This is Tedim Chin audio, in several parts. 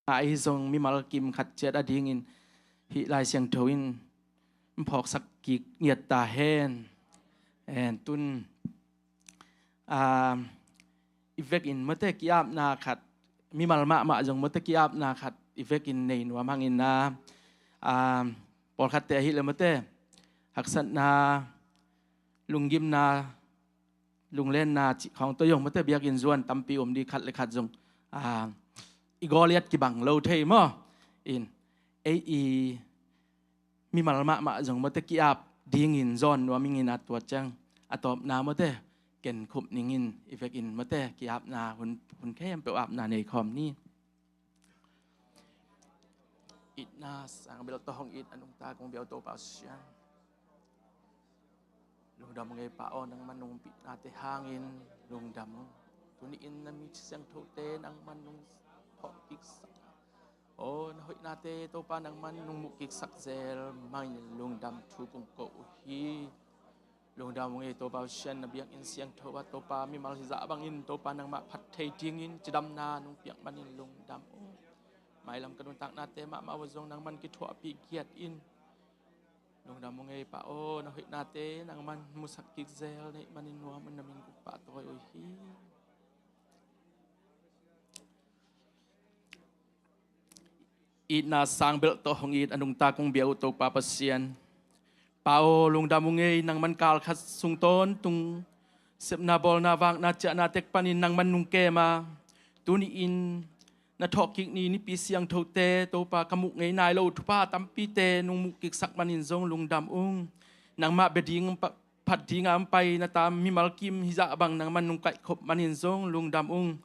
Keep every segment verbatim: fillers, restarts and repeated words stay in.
ahi zong mimal kim khat ciat adingin hih Lai Siangtho in phawksak kik ngiat ta hen. En tun, ah, i vekin mate ki-apna khat, mimal mahmah zong mate ki-apna khat i vekin nei nuam hangin na, ah, pawlkhatte ahih leh mate haksatna, lunggimna, lunglenna cih khawng tawh zong mate biakinn zuan tampi om dih, khat le khat zong, ah, i Goliath kibang lo thei maw? In, ei i mimal mahmah zong mate ki-ap dingin zawn nuam ingin a, tua ciang a tawpna mate ken khup ningin i vekin mate ki-apna hun, hun khempeuh apna nei khawm ni. Itna sang bel tawh hong it a nungta kong bia uh Topa Pasian, lungdam ung ei Pa aw, nangman nong pihnate hangin lungdam ung. Tuni-in na mi siangthote nangman nong thawhkiksak, aw, na hoihnate Topa nangman nong muhkiksak zel mangin lungdam thu kong ko uh hi. Lungdam ung ei Topa Pasian, na biakinn siangtho ah Topa mimal hizah bangin Topa nangmah phat thei dingin cidamna nong piak manin lungdam ung. Mailam ka nuntaknate mahmah uh zong nangman kithuahpih giat in. Lungdam ung ei Pa aw, na hoihnate nangman musak kik zel na hih manin nuam un na min kong pahtawi uh hi. Itna sang bel tawh hong it a nungta kong bia uh Topa Pasian, Pa aw, lungdam ung ei, nangman kal khat sung tawntung sepna, bawlna, vakna, ciahna tek panin nangman nong kem a, tuni-in na thawhkik ni nipi siangthote Topa ka muh ngei nai lo thupha tampite nong muhkiksak manin zong lungdam ung. Nangmah bia ding pa-, phat dinga hong pai na ta mimal kim hizah bang nangman nong kaihkhop manin zong lungdam ung.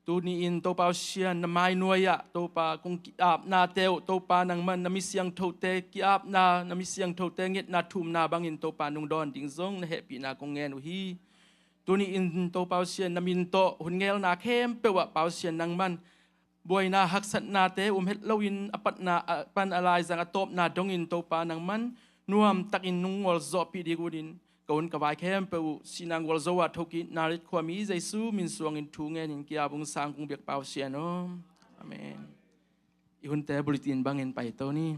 Tuni-in Topa Pasian, na mai nuai ah Topa kong ki-apnate uh Topa nangman na mi siangthote ki-apna, na mi siangthote ngetna thumna bangin Topa nong dawn ding zong na hehpihna kong ngen uh hi. Tuni-in Topa Pasian, na min tawh hun ngelna khempeuh ah Pa Pasian nangman buaina haksatnate um het loin a patna, a pan a laizang a tawpna dongin Topa nangman nuamtakin nong gualzawhpih ding unin ka hun ka vai khempeuh uh sihna gualzo ah thokik Nazareth khuami Jesu min suangin thu ngenin ki-ap ung, sang kong biak Pa Pasian aw. Amen. I hunte bulletin bangin paito ni.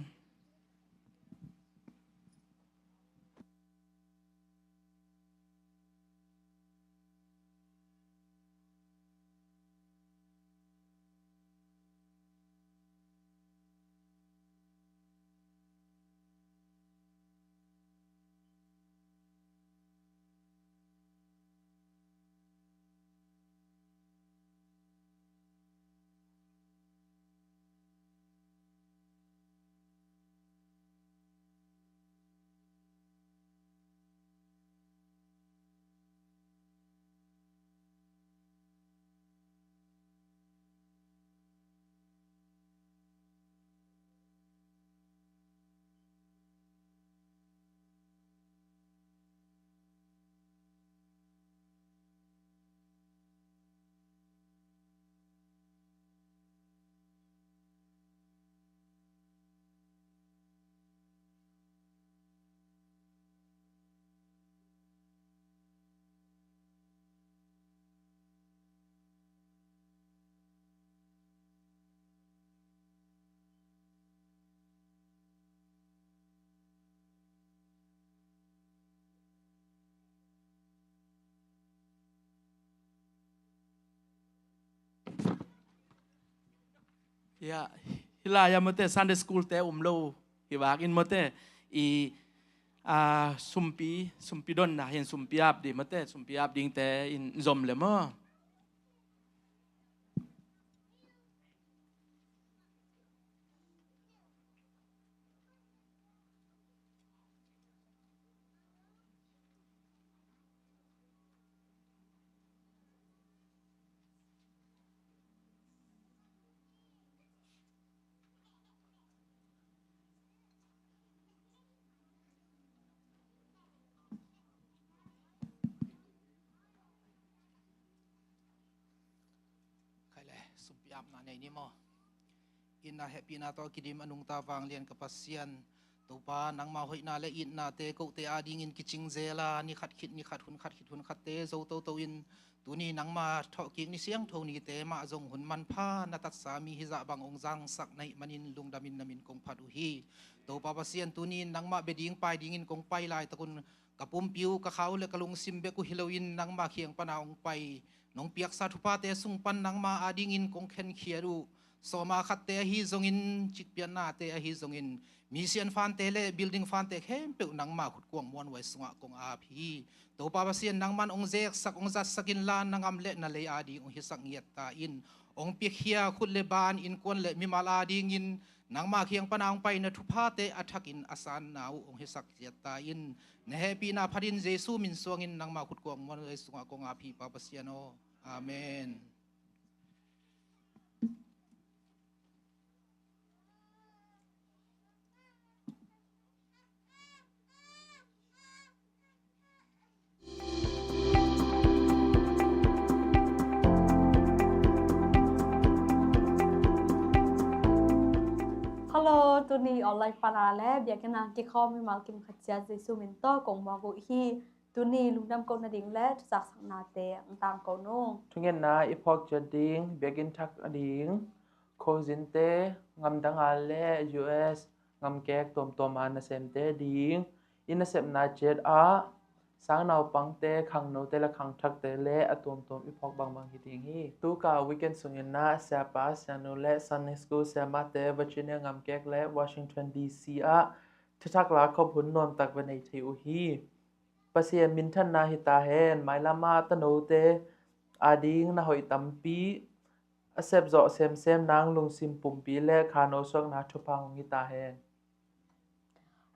Ya, hih lai-ah mate Sunday school te um lo hi vakin mate i, a, sumpi, sumpi donna hin sumpi ap ding mate, sumpi ap dingte in zom le maw? Khai le, sumpi apna nei ni maw? Itna hehpihna tawh kidim a nungta vanglian ka Pasian, Topa, nangma hoihna le itnate kote adingin kicing zel a, ni khat khit ni khat, hun khat khit hun khatte zo toto in, tuni nangma thawhkik ni siangtho nite mah zong hun manpha na tatsa mi hizah bang hong zangsak na hih manin lungdamin na min kong phat uh hi. Topa Pasian, tuni in nangmah bia ding pai dingin kong pai laitakun ka pumpi uh, ka kha uh le ka lungsim bek uh hi loin nangma kiang pana hong pai, nong piaksa thuphate sung pan nangma adingin kong khenkhiat uh. Sawma khatte ahi zongin, cikpiatnate ahi zongin, mi sianfante le building fante khempeuh nangma khutkuang muanhuai sungah kong ap hi. Topa Pasian, nangman hong zeksak, hong zatsak inla, na gam le na lei ading hong hisak ngiat ta in. Hong piakhia khut le ban, innkuan le mimal adingin nangma kiang pana hong paina thuphate a thakin a sanna uh hong hisak ngiat ta in. Na hehpihna phatin Jesu min suangin nangma khutkuang muanhuai sungah kong ap hi, Pa Pasian aw. Amen. Hello, tuni online pana le biakinn a kikhawm mimal kim khat ciat Jesu min tawh kong muak uh hi. Tuni lungdam kohna ding le thuzaksaknate ang tangko nung. Thungetna i phawk ciat ding, biakinn thak a ding, khuazinte, ngamdang a le U S ngamkek tuamtuam a nasemte ding, i nasepna ciat ah sang naupangte, khangnote le khangthakte le a tuamtuam i phawk bangbang hi ding hi. Tuka weekend sungin ah siapa, sianu le Sunday school siamate Virginia ngamkek le Washington D C ah thuthak la khop hun nuamtak va nei thei uh hi. Pasian minthanna hi ta hen. Mailam ah tanote ading na hoih tampi a sepzawh semsem nang lungsim pumpi le khano suakna thupha hong hi ta hen.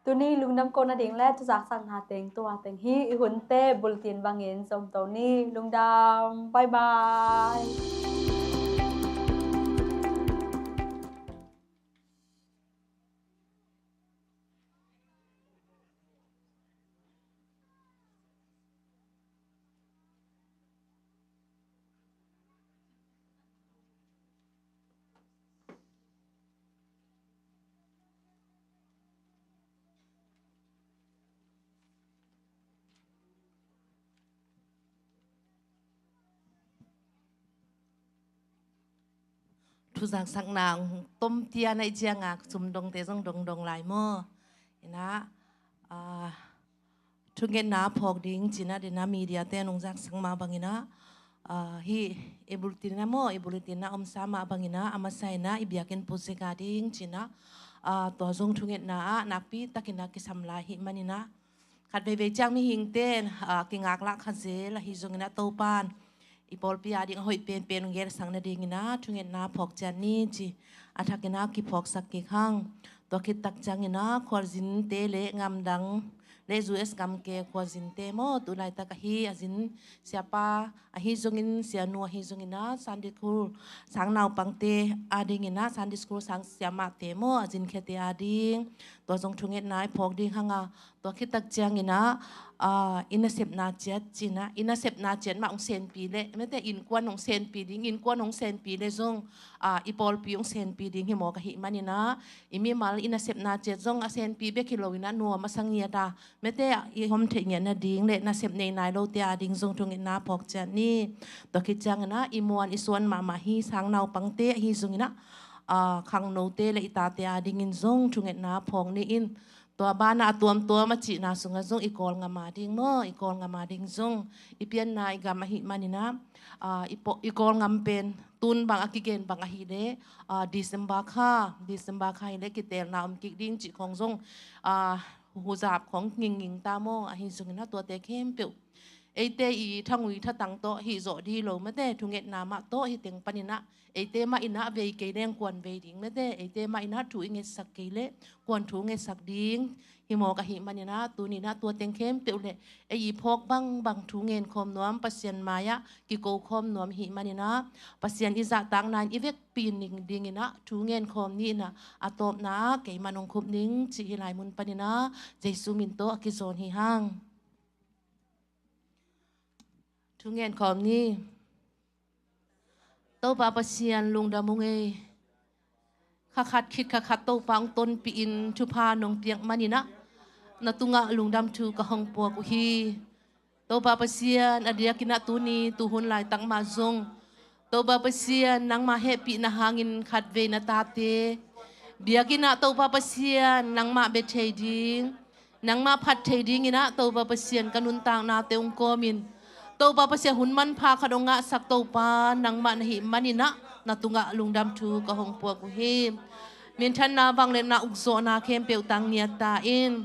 Tuni lungdam kohna ding le thuzaksakna teng tua teng hi. I hunte bulletin bangin zomto ni. Lungdam. Bye bye. Thuzaksakna tomtia na i cianga sumdongte zong dongdong lai maw? Ina, ah, thungetna phawk ding cina dena media te nong zaksak mah bangina, ah, hi i bulletin na maw, i bulletin na omsa mah bangina, a masa ina i biakinn pulsika ding cina, ah, tua zong thungetna ah nakpi takina kisam lai hi manina, khat veivei ciang mihingte in, ah, kingak lah kha zel ahi zongina Topan i pawlpi ading a hoih penpen hong gelsak nadingina thungetna phawk ciat ni ci a thakina kiphawksak kik hang. Tua khit tak ciangina khualzinte le ngamdang le U S gamke khualzinte maw, tu laitak ahi a zin siapa ahi zongin sianu ahi zongina Sunday school sang naupangte adingina Sunday school sang siamahte maw, a zinkhiate ading tua zong thungetna i phawk ding hanga. Tua khit tak ciangina, ah, i nasepna ciat cina, i nasepna ciat mah hong senpi le, mete innkuan hong senpi ding, innkuan hong senpi le zong, ah, i pawlpi hong senpi ding hi mawk ahi manina, i mimal i nasepna ciat zong a senpi bek hi loina nuam a sa ngiat a, mete i hom theih ngiat nading le nasep nei nai lote ading zong thungetna phawk ciat ni. Tua khit ciangina i muan i suan mahmah hi sang naupangte ahi zongina, ah, khangnote le i tate adingin zong thungetna phawk ni in. Tua bana a tuamtuam a cihna sunga zong i Kawlngam ading maw, i Kawlngam ading zong i pianna i gam ahi manina, ah, i paw-, i Kawlngam pen tun bang a kigen bang ahi le, ah, December kha, December kha hi le kitelna om kik ding cih khong zong, ah, huzap khong ngingnging ta maw, ahi zongina tuate khempeuh eite i thangui thatang tawh hih zawh dih lo mate, thungetna mah tawh hi teng panina eite mah ina vei kei leng kuan vei ding mate, eite mah ina thu i ngetsak kei le kuan thu ngetsak ding hi mawk ahi manina, tunina tua teng khempeuh le ei i phawk bangbang thu ngen khawm nuam, Pasian mai-ah kiko khawm nuam hi manina, Pasian i zahtakna in i vekpi ning dingina thu ngen khawm ni ina, a tawpna ah keiman hong khup ning cih hi lai mun panina Jesu min tawh a kizawn hi hang. Thu ngen khawm ni. Topa Pasian lungdam ung ei. khakhat khit khakhat Topa hong tonpih in thupha nong piak manin ah na tungah lungdam thu ka hong puak uh hi. Topa Pasian, a diakin ah tuni tuhun laitak mah zong Topa Pasian, nangmah hehpihna hangin khatvei na tate biakinn ah Topa Pasian, nangmah bia thei ding, nangmah phat thei dingin ah Topa Pasian, ka nuntaknate hong kawmin Topa Pasian, hun manpha khat hong ngahsak Topa nangmah na hih manin ah na tungah lungdam thu ka hong puak uh hi. Minthanna, vangliatna, ukzawhna khempeuh tang ngiat ta in.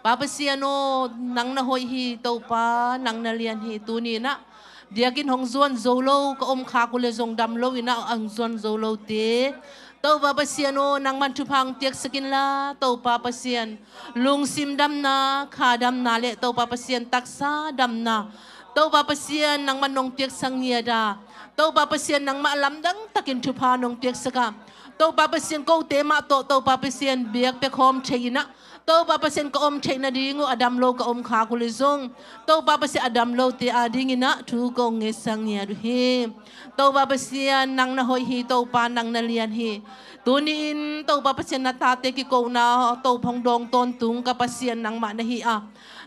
Pa Pasian aw, nang na hoih hi Topa, nang na lian hi. Tuni in ah biakinn hong zuan zo lo ka om khak uh leh zong, dam lo in ah hong zuan zo lote Topa Pasian aw, nangman thupha hong piaksak inla Topa Pasian, lungsim damna, kha damna leh Topa Pasian, taksa damna Topa Pasian, nangman nong piaksak ngiat a, Topa Pasian, nangmah lamdang takin thupha nong piaksak a, Topa Pasian, kote mah tawh Topa Pasian, biak pia khawm thei in ah Topa Pasian, ka om theih nading uh, a dam lo ka om khak uh leh zong Topa Pasian, a dam lote adingin ah thu kong ngetsak ngiat uh hi. Topa Pasian, nang na hoih hi Topa, nang na lian hi. Tuni-in Topa Pasian, na tate kikona Topa hong dawng tawntung ka Pasian nangmah na hi a,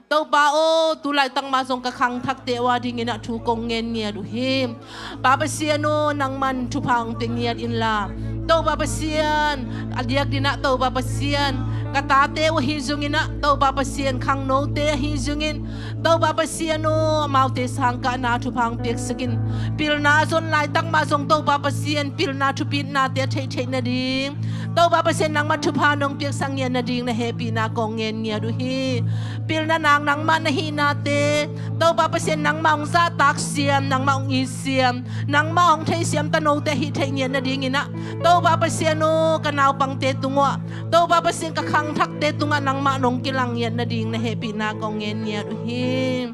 Topa aw, tu laitak mah zong ka khangthakte uh adingin ah thu kong ngen ngiat uh hi. Pa Pasian aw, nangman thupha hong pia ngiat inla Topa Pasian, a diak dingin ah Topa Pasian, ka tate uh ahi zongin ah Topa Pasian, khangnote ahi zongin Topa Pasian aw, amaute sangkahna thupha hong piaksak in. Pilna a zon laitak mah zong Topa Pasian, pilna thupitnate a theih theih nading Topa Pasian, nangmah thupha nong piaksak ngiat nading na hehpihna kong ngen ngiat uh hi. Pilna nak nangmah na hihnate Topa Pasian, nangmah hong zahtak siam, nangmah hong it siam, nangmah hong thei siam tanote a hih theih ngiat nadingin ah Topa Pasian aw, ka naupangte tung uah Topa Pasian, ka khangthakte tungah nangmah nong kilang ngiat nading na hehpihna kong ngen ngiat uh hi.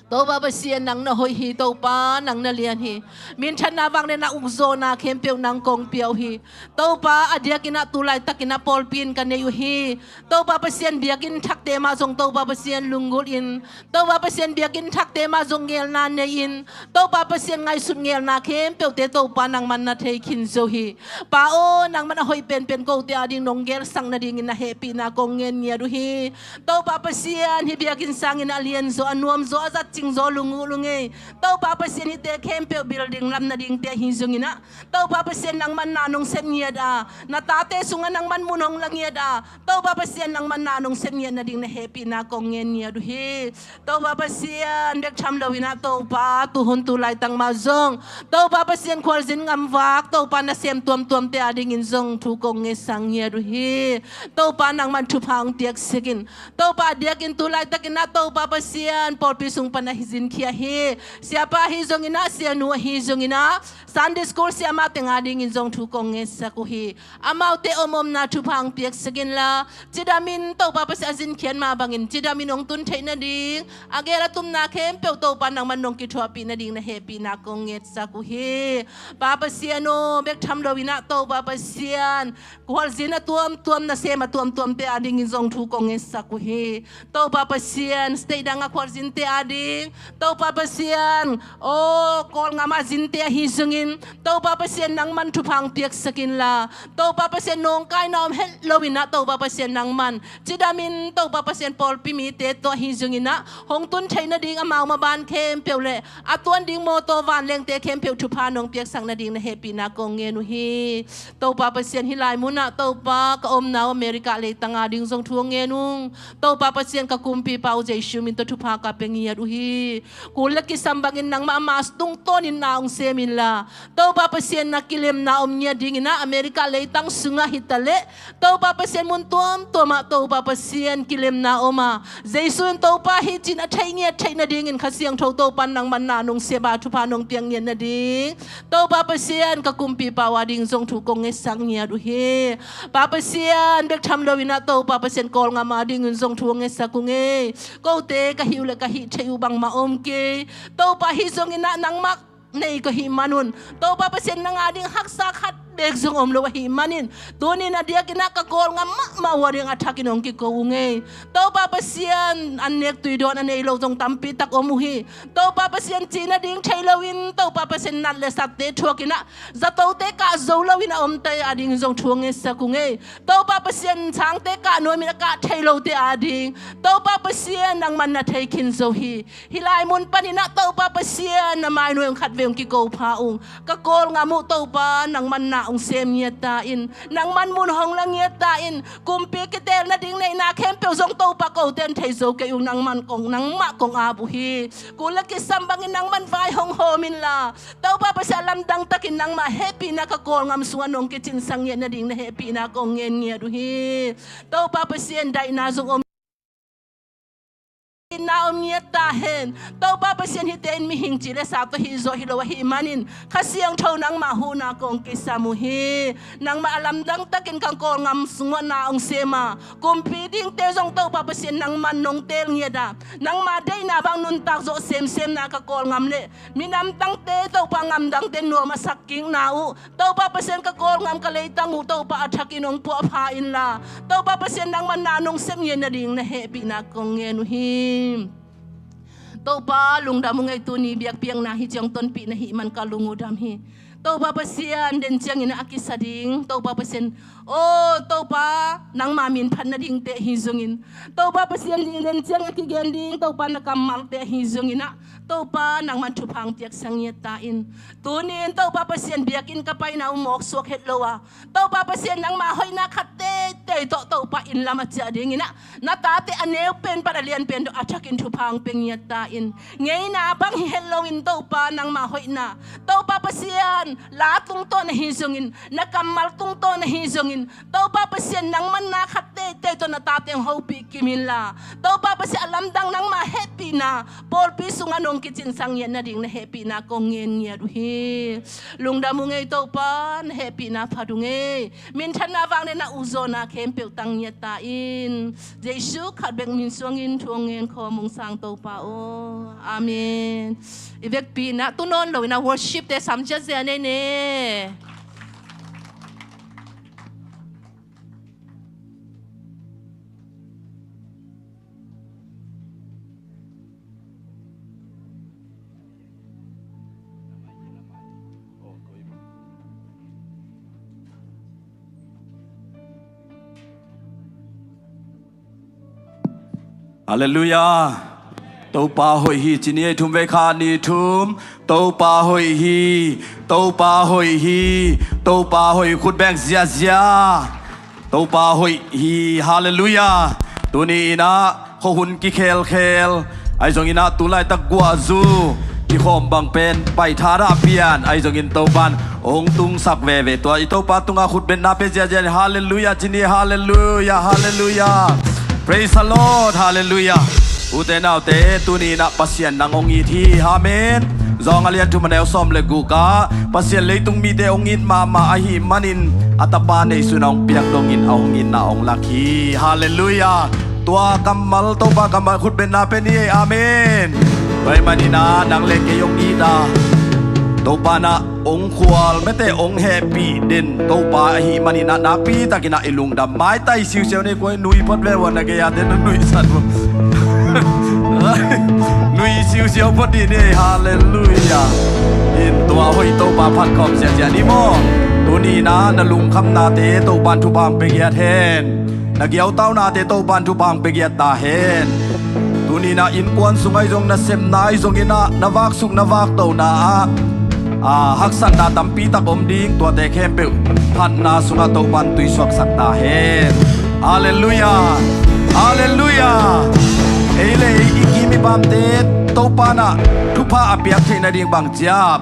Topa Pasian, nang na hoih hi Topa, nang na lian hi. Minthanna, vangliatna, ukzawhna khempeuh nang kong pia uh hi. Topa, a diakin ah tu laitakin ah pawlpi inn ka nei uh hi. Topa Pasian, biakinn thakte mah zong Topa Pasian, lunggulh in. Topa Pasian, biakinn thakte mah zong ngelna nei in. Topa Pasian, ngaihsut ngelna khempeuhte Topa nangman na thei khin zo hi. Pa aw, nangman a hoih penpen kote ading nong gelsak nadingin na hehpihna kong ngen ngiat uh hi. Topa Pasian, hih biakinn sangin a lianzaw, a nuamzaw, a zatcingzaw, lunggulh uh ngei Topa Pasian, hihte khempeuh building lam nadingte ahi zongin ah Topa Pasian, nangman na nong sep ngiat a, na tate sungah nangman mun hong la ngiat a, Topa Pasian, nangman na nong sep ngiat nading na hehpihna kong ngen ngiat uh hi. Topa Pasian, bek tham loin ah Topa, tuhun tu laitak mah zong Topa Pasian, khualzin ngamvak Topa nasem tuamtuamte adingin zong thu kong ngetsak ngiat uh hi. Topa nangman thupha hong piaksak in. Topa, a diakin tu laitakin ah Topa Pasian, pawlpi sung pan a hi zinkhia hi. Siapa ahi zongin ah, sianu ahi zongin ah, Sunday school siamah teng adingin zong thu kong ngetsak uh hi. Amaute om omna thupha hong piaksak inla, cidamin Topa Pasian, a zinkhiat mah bangin cidamin hong tun theih nading, a gel a tumna khempeuh Topa nangman nong kithuahpih nading na hehpihna kong ngetsak uh hi. Pa Pasian aw, bek tham loin ah Topa Pasian, khualzin a tuamtuam, nasem a tuamtuamte adingin zong thu kong ngetsak uh hi. Topa Pasian, state dang a khualzinte ading Topa Pasian, aw, Kawlngam a zinte ahi zongin Topa Pasian, nangman thupha hong piaksak inla, Topa Pasian, nawngkaina om het loin ah Topa Pasian, nangman cidamin Topa Pasian, pawlpi mite tawh ahi zongin ah hong tun theih nading, amau maban khempeuh leh a tuan ding mawtaw vanlengte khempeuh thupha nong piaksak nading na hehpihna kong ngen uh hi. Topa Pasian, hih lai munah Topa, ka omna uh America leitang ading zong thu hong ngen ung. Topa Pasian, ka kumpipa uh Jesu min tawh thupha ka pia ngiat uh hi. Kul le kisam bangin nangmah a mask tungtawnin na hong sem inla, Topa Pasian, na kilemna om ngiat dingin ah America leitang sungah hi taleh Topa Pasian, mun tuamtuamah Topa Pasian, kilemna om a, Jesu in Topa hi ci-in a theih ngiat theih nadingin Kha Siangtho Topa nangman na nong sep a, thupha nong piak ngiat nading Topa Pasian, ka kumpipa uh ading zong thu kong ngetsak ngiat uh hi. Pa Pasian, bek tham loin ah Topa Pasian, Kawlngam adingin zong thu hong ngetsak ung ei. Kote ka hih uh leh ka hih theih uh bangmah om kei. Topa, ahi zongin ah nangmah nei ka hih manun, Topa Pasian, nang ading haksa khat tek zong om lo ahih manin, tuni-in a diakin ah ka Kawlgam mahmah uh a ding a thakin hong kiko uh ngei. Topa Pasian, an nek tui dawn a nei lo zong tampi tak om uh hi. Topa Pasian, cih nading thei loin, Topa Pasian, nat le satte thuakin ah zatote kah zo loin a omte a ding zong thu hong ngetsak uh ngei. Topa Pasian, sangte kah nuamin a kah thei lote a ding, Topa Pasian, nangman na thei khin zo hi. Hih lai mun panin ah Topa Pasian, na mai nuai hong khat vei hong kiko pha ung. Ka Kawlgam uh Topa, nangman na hong sem ngiat ta in, nangman mun hong la ngiat ta in. Kumpi kiteel nading neihna khempeuh zong Topa, kote in thei zo kei ung, nangman kong, nangmah kong ap uh hi. Kul le kisam bangin nangman vai hong hawm inla, Topa Pasian, a lamdang takin nangmah hehpihna ka Kawlgam sungah nong kicinsak ngiat nading na hehpihna kong ngen ngiat uh hi. Topa Pasian, daihna zong om, na om ngiat ta hen. Topa Pasian, hihte in mihing cih le sa tawh hih zawh hi lo ahih manin, Kha Siangtho nangmah huhna kong kisam uh hi. Nangmah a lamdang takin ka Kawlgam sungah na hong sem a, kumpi dingte zong Topa Pasian, nangman nong teel ngiat a, nangmah deihna bang nuntak zawh semsemna ka Kawlgam le minamtangte, Topa, gamdangte nuam a sak kikna uh, Topa Pasian, ka Kawlgam ka leitang uh Topa, a thakin hong puahpha inla, Topa Pasian, nangman na nong sem ngiat nading na hehpihna kong ngen uh hi. Topa, lungdam uh ngei, tuni biakpiakna hih ciang tonpih na hih man ka lung uh dam hi. Topa Pasian, den ciangin a kisa ding, Topa Pasian, aw Topa, nangma min phat nadingte ahi zongin, Topa Pasian, den ciang a kigen ding, Topa, na kammalte ahi zongin ah, Topa, nangman thupha hong piaksak ngiat ta in. Tuni-in Topa Pasian, biakinn ka paina uh mawksuak het lo a, Topa Pasian, nangma hoihna khat teitei tawh Topa, inn lam a ciah dingin ah, na tate a neu pen pan a lian pen tawh a thakin thupha hong pia ngiat ta in. Ngeina bang hi het loin Topa, nangma hoihna, Topa Pasian, la tungtawn ahi zongin, na kammal tungtawn ahi zongin, Topa Pasian, nangman na khat teitei tawh na tate hong hopih kim inla, Topa Pasian, a lamdang nangma hehpihna pawlpi sungah nong kicinsak ngiat nading na hehpihna kong ngen ngiat uh hi. Lungdam uh ngei Topa, na hehpihna phat uh ngei. Minthanna, vangliatna, ukzawhna khempeuh tang ngiat ta in. Jesu khat bek min suangin thu hong ngen khawm ung, sang Topa aw. Amen. I vekpi-in ah tu nawn loin ah worship-te sam ziahziah nei ne. Halleluiah. Topa hoih hi ci ni ei, thum vei kha ni thum. Topa hoih hi. Topa hoih hi. Topa hoih, khut beng ziahziah. Topa hoih hi. Halleluiah. Tuni-in ah khuahun kikhelkhel, ahi zongin ah tu laitak guahzu kikhawm bang pen paitha dah pian, ahi zongin Topa'n hong tungsak veve. Tua i Topa tungah khutbetna pia ziahziah ni. Halleluiah ci ni. Halleluiah. Halleluiah. Praise the Lord. Halleluiah. Ute naute, tuni-in ah Pasian nang hong it hi. Amen. Zawng a lian thum, a neu sawm le guk ah, Pasian leitung mite hong it mahmah ahih manin, a Tapa neihsun a hong piak dongin a hong itna hong lak hi. Halleluiah. Tua kammal, Topa kammal khutbetna pia ni ei. Amen. Tua ahih manin ah nang le kei hong it a, Topa'n ah hong khual, mete hong hehpih den Topa ahih manin ah nakpi takin ah i lungdam. Maitai siusiau ni ei. Kua nui phot ve ua, na gei-ate na nuihsan ua. Nui siusiau phot ni ei. Halleluiah. In tua hoih Topa phat khawm ziahziah ni maw. Tuni-in ah na lungkhamnate Topa'n thupha hong pia ngiat hen. Na giautaunate Topa'n thupha hong pia ngiat ta hen. Tuni-in ah innkuan sung ahi zong, na sepna ahi zongin ah, na vaksuk na vaktona ah, a, haksatna tampi tak om ding, tuate khempeuh phatna sungah Topa'n tuisuaksak ta hen. Halleluiah. Halleluiah. Ei le ei, i kim i pamte Topa'n ah thupha a piak theih nading bang ci hiam?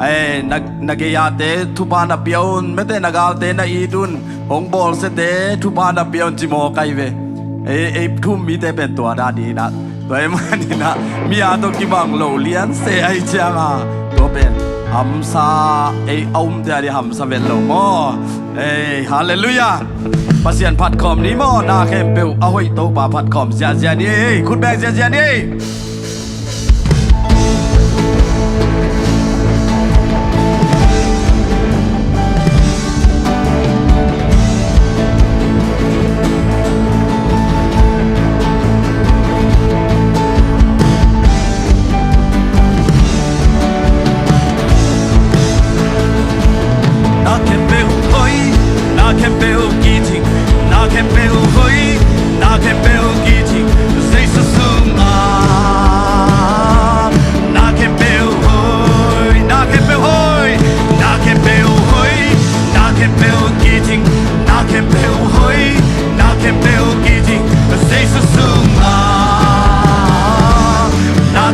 Ei, na, na gei-ate thupha na pia un, mete na galte na it un, hong bawlsiate thupha na pia un ci mawk ahi ve. Ei, ei thu-um mite pen tua dan hi-in ah. Tua ahih manin ah mi-a tawh kibang lo lian se ahih ciangin ah, tua pen hamsa, ei a umte a ding hamsa vet lo maw. Ei, halleluiah. Pasian phat khawm ni maw. Na khempeuh a hoih Topa phat khawm ziahziah ni ei. Khut beng ziahziah ni ei.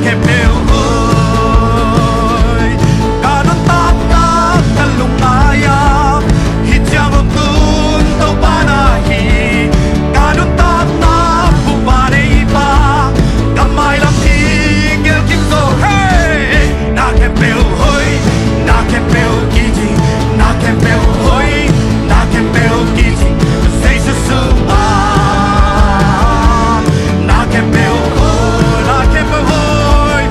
khempeuh hoi. Ka nuntakna ka lungngai a, hih ciang om tun Topa na hi. Ka nuntakna Pupa neipa, ka mailam hi gelkim zo. Hei! Na khempeuh hoi, na khempeuh kici, na khempeuh hoi, na khempeuh kici. Jesu sungah na khempeuh hoi, na khempeuh hoi.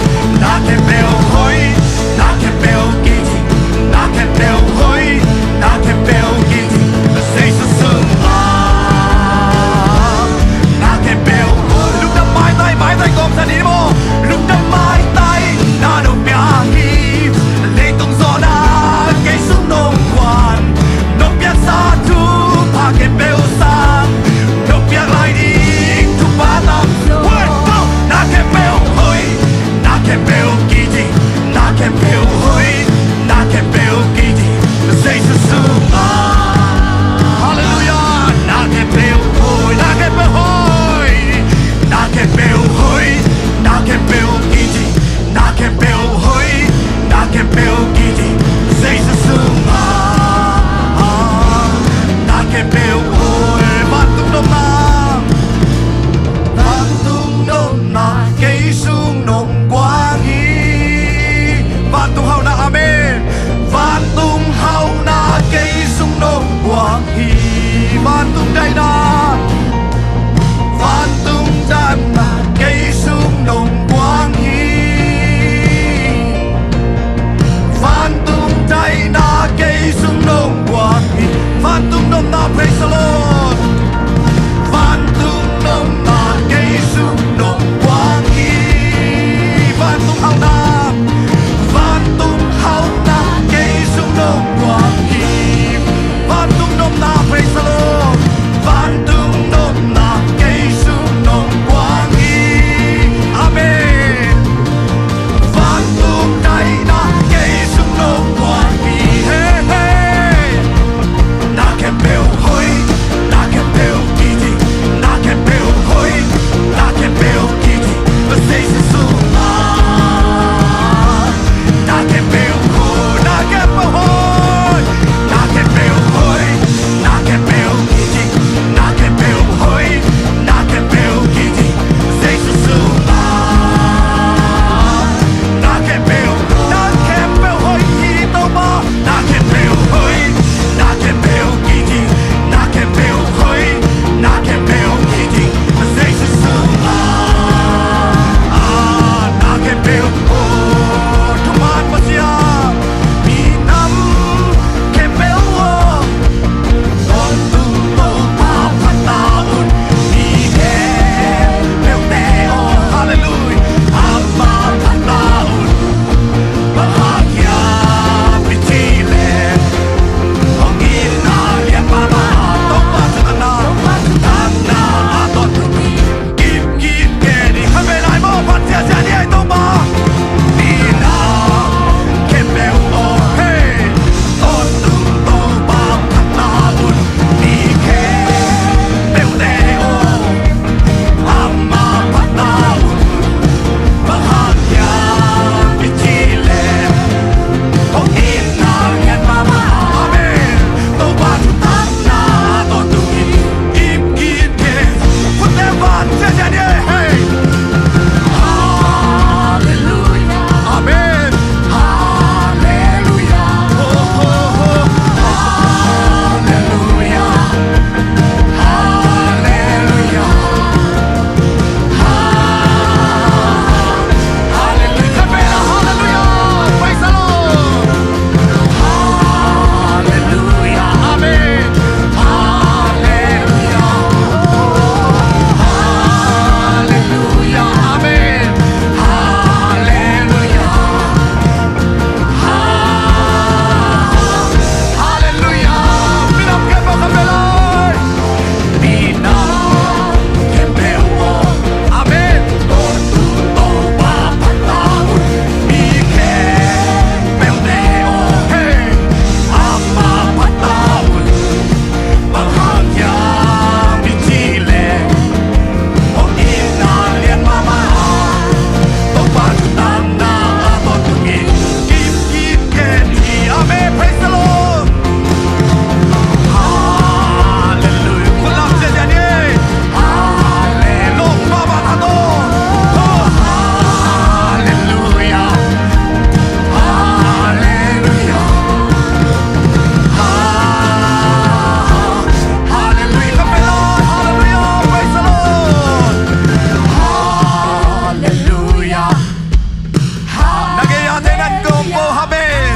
Amen.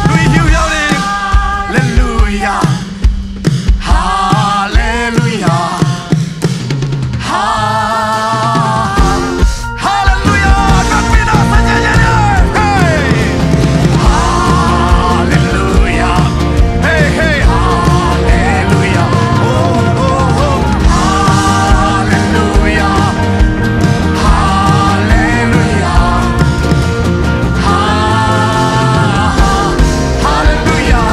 Lui hiuhiau ding. Halleluia. Halleluia. Ha-, halleluia. Kan pi na sa nya nya nya. Hey. Halleluia. Hey, hey. Halleluia. Oh, oh, oh. Halleluia. Halleluia. Halleluia.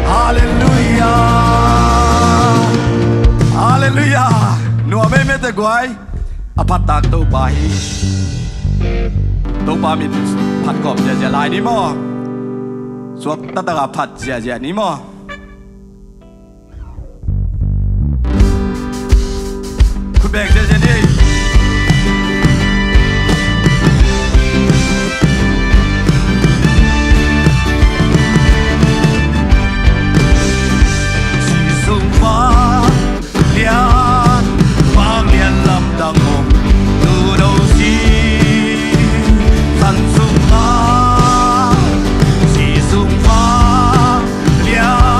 Halleluia. Halleluia. Nuam ei mete guai. A phattak Topa hi. Topa min phat kawm ziahziah lai ni maw? Suak taktak a phat ziahziah ni maw? Khut beng ziahziah ni. Sisun vanglian, vanglian lamdang om, tudo sisan sungah. Sisun vanglian,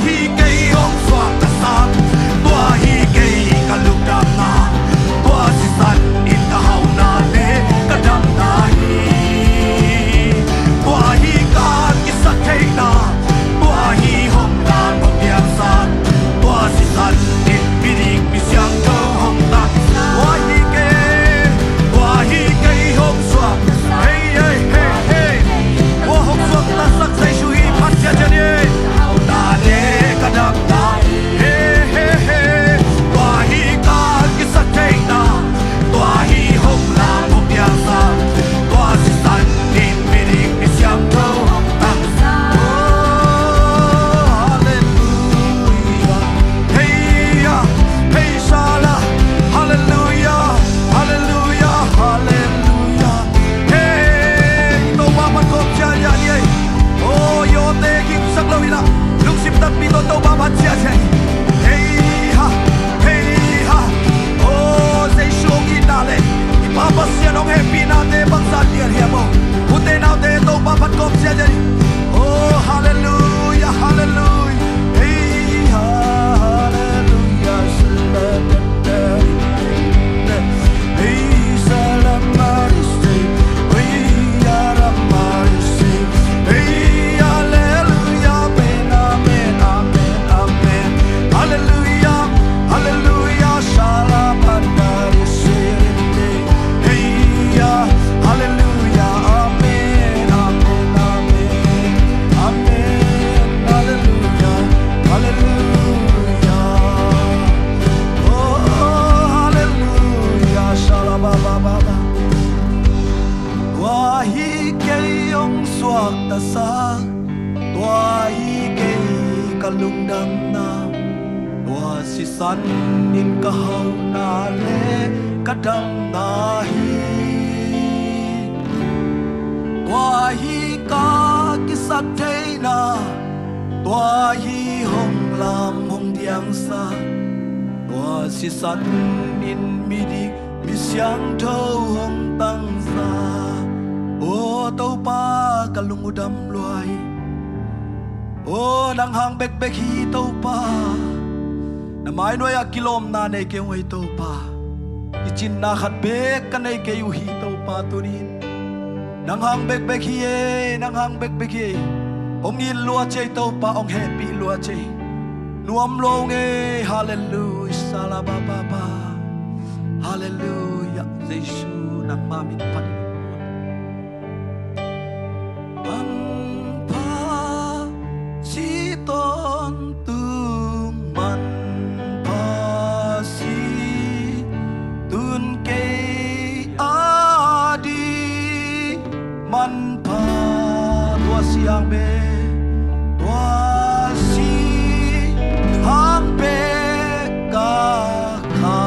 Hi kei hong suakta sang, tua hi kei ka lungdamna, tua sisan in ka hauhna le ka damna hi. Tua hi ka kisaktheihna, tua hi hong lam hong piangsak, tua sisan in midik misiangtho hong tang. Tua hi kei, tua hi kei hong suak. Hei, hei, hei, hei. Tua hong suaktasak Jesu hi phat ciacia ni. Hauhna le ka damna. Hei, hei, hei. Tua hi ka kisaktheihna. Tua hi hong lam hong piangsak. Tua sisan in midik misiangtho hong tang. Oh, hallelujah. Hei, ya. Hei, shala. Hallelujah. Hallelujah. Hallelujah. Hei, Topa pan kawm ciacia ni ei. Oh, i awte gingsak lo in ah, lungsim takpi tawh Topa pan ciacia hi. Hei ha, hei ha. Oh, Jesu hong itna le i Pa Pasian hong hehpihnate bangzah lian hiam aw. Ute naute, Topa pan kawm ciacia hi. Oh, hallelujah, hallelujah. Hei ha, hallelujah. Hallelujah. Oh, hallelujah. Shalabababa. Tua hi kei hong suaktasak, tua hi kei ka lungdamna, tua sisan in ka hauhna le ka damna hi. Tua hi ka kisaktheihna, tua hi hong lam hong diangsak, tua sisan in midik misiangtho hong tangsa. Aw Topa, ka lung uh dam lua hi. Aw, nang hang bekbek hi Topa. Na mainuai ah kilawmna nei kei ung ei Topa. Kicinna khat bek ka nei kei uh hi Topa tuni-in. Nang hang bekbek hi ei, nang hang bekbek hi ei. Hong it lua ci ei Topa, hong hehpih lua ci ei. Nuam lua ung ei, hallelujah, shalabababa. Hallelujah, Jesu nangma min pan. Manpha si tawntung, manpha si tun kei a ding, manpha tua si hang bek, tua si hang bek ka kha,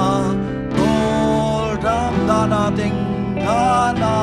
tawldam dana teng dana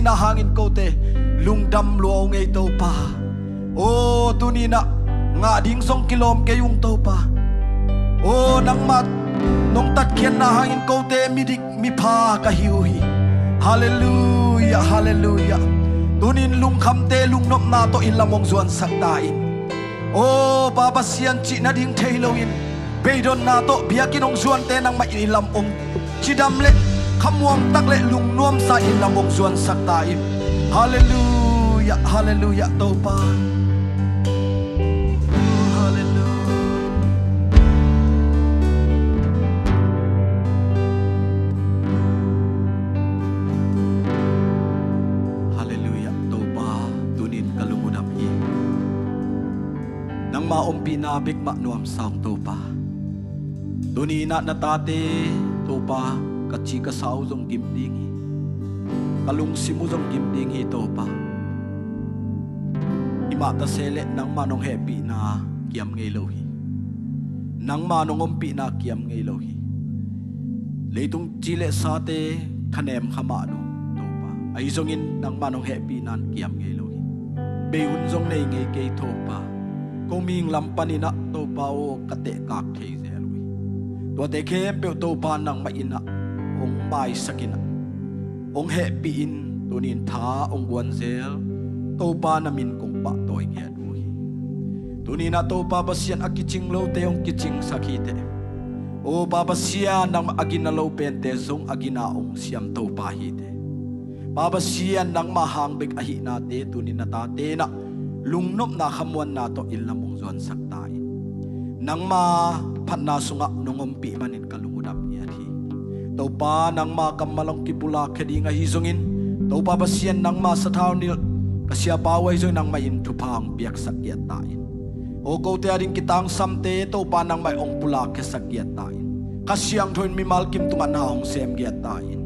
na hangin kote lungdam lua ung ei Topa. Aw, tuni-in ah ngah ding zong kilawm kei ung Topa. Aw, nangma nong tatkhiatna hangin kote midik mipha ka hi uh hi. Halleluiah, halleluiah. Tuni-in lungkhamte lungnopna tawh inn lam hong zuansak ta in. Aw, Pa Pasian, cih nading thei loin beidonna tawh biakinn hong zuante nangmah in inn lam hong cidam le khamuang tak le lungnuamsa inn lam hong zuansak ta in. Halleluiah, halleluiah, Topa. Halleluiah. Halleluiah, Topa, tuni-in ka lung uh dam hi. Nangma ompihna bek mah nuamsa ung Topa. Tuni-in ah na tate Topa, ka ci ka sa uh zong gim ding hi. Ka lungsim uh zong gim ding hi Topa. Hi mah ta se leh nangma nong hehpihna kiam ngei lo hi. Nangma nong ompihna kiam ngei lo hi. Leitung ci le sate khanem kha mah lo Topa. Ahi zongin nangma nong hehpihna in kiam ngei lo hi. Bei hun zong nei ngei kei Topa. Ko mihing lam panin ah Topa aw ka tehkak thei zel uh hi. Tuate khempeuh Topa nangmah in ah hong maisak in ah hong hehpih in tuni-in tha hong guan zel Topa na min kong pahtawi ngiat uh hi. Tuni-in ah Topa Pasian a kicing lote hong kicingsak hi teh. Aw Pa Pasian, nangmah a gina lo pente zong a gina hong siam Topa hi teh. Pa Pasian, nangmah hang bek ahihnate tuni-in na tate in ah lungnopna khamuanna tawh inn lam hong zuansak ta in. Nangma phatna sungah nong ompih manin ka lung uh dam ngiat hi. Topa, nangma kammal hong kipulakkhia ding ahi zongin Topa Pasian, nangma sathau nilh ka siapa uh ahi zongin nangmah in thupha hong piaksak ngiat ta in. Aw kote ading kitangsamte Topa nangmah in hong pulakkhiasak ngiat ta in. Kha Siangtho in mimal kim tungah na hong sem ngiat ta in.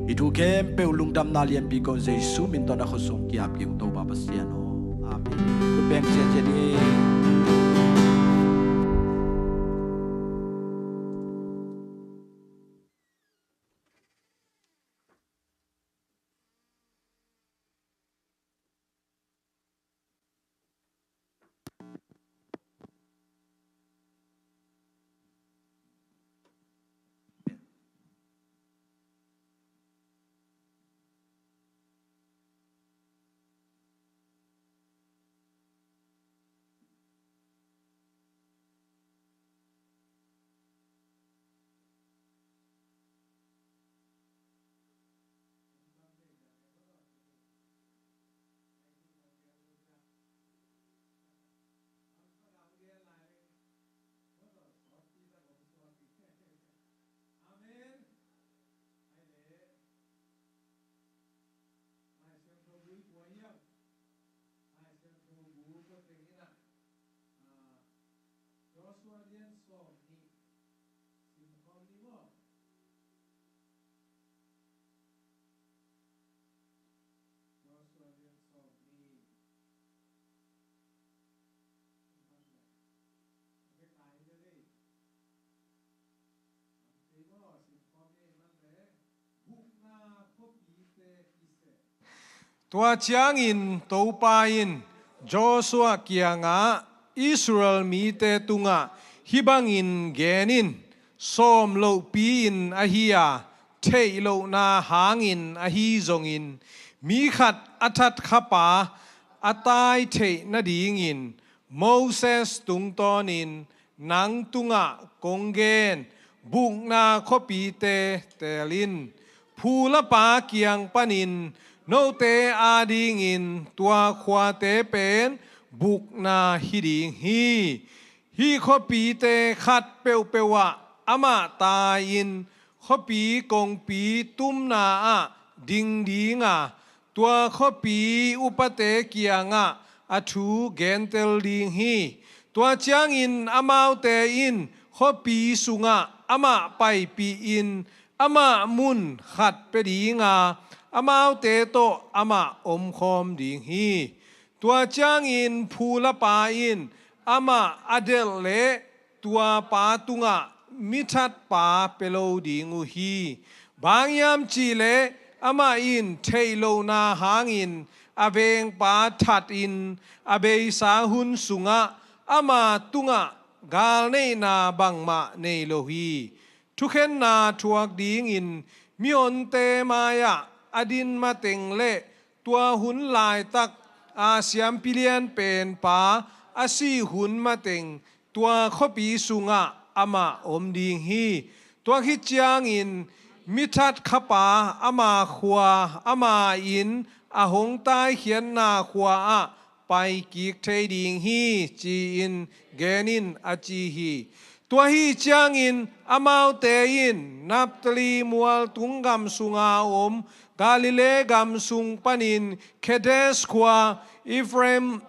Hih thu khempeuh lungdamna lianpi ko Jesu min tawh na khuasung kiap kik ung Topa Pasian aw. Amen. Khut beng ziahziah ni. Amen. Lai Siangtho bu i pua hiam? Lai Siangtho bu pua teng in ah, ah, Joshua lian sawm nih sim khawm ni maw? Joshua lian sawm nih. Tua ciangin Topa in Joshua kiangah, Israel mite tungah hih bangin gen in, sawm lohpi-in ahi a, theih lohna hangin ahi zongin, mi khat a thatkhapa a tai theih nadingin Moses tungtawnin nang tungah kong gen bukna khuapite teel in. Phu la pa kiang panin note adingin tua khuate pen bukna hi ding hi. Hih khuapite khat peuhpeuh ah amah tai-in khuapi kongpi tumna ah ding ding a, tua khuapi upate kiangah a thu gentel ding hi. Tua ciangin amaute in khuapi sungah amah paipih in amah mun khat pia ding a, amaute tawh amah omkhawm ding hi. Tua ciangin phu la pa in amah a delh leh tua pa tungah mi thatpa pia lo ding uh hi. Bang hiam cihleh Amah in theih lohna hangin a vengpa thatin a beisa hun sungah ama tungah galneihna bangmah nei lo hi. Thukhenna thuak dingin mihonte mai-ah a din mateng le tua hun laitak a siampi lianpenpa a sih hun mateng tua khuapi sungah amah om ding hi. Tua khit ciangin mithat khapa ama khua, ama inn, a hong taikhiatna khua-ah paikik thei ding hi, ci-in gen in, a ci hi. Tua hi ciangin amaute in Naphtali mual tung gam sunga om Galilee gam sung panin Kedesh khua, Ephraim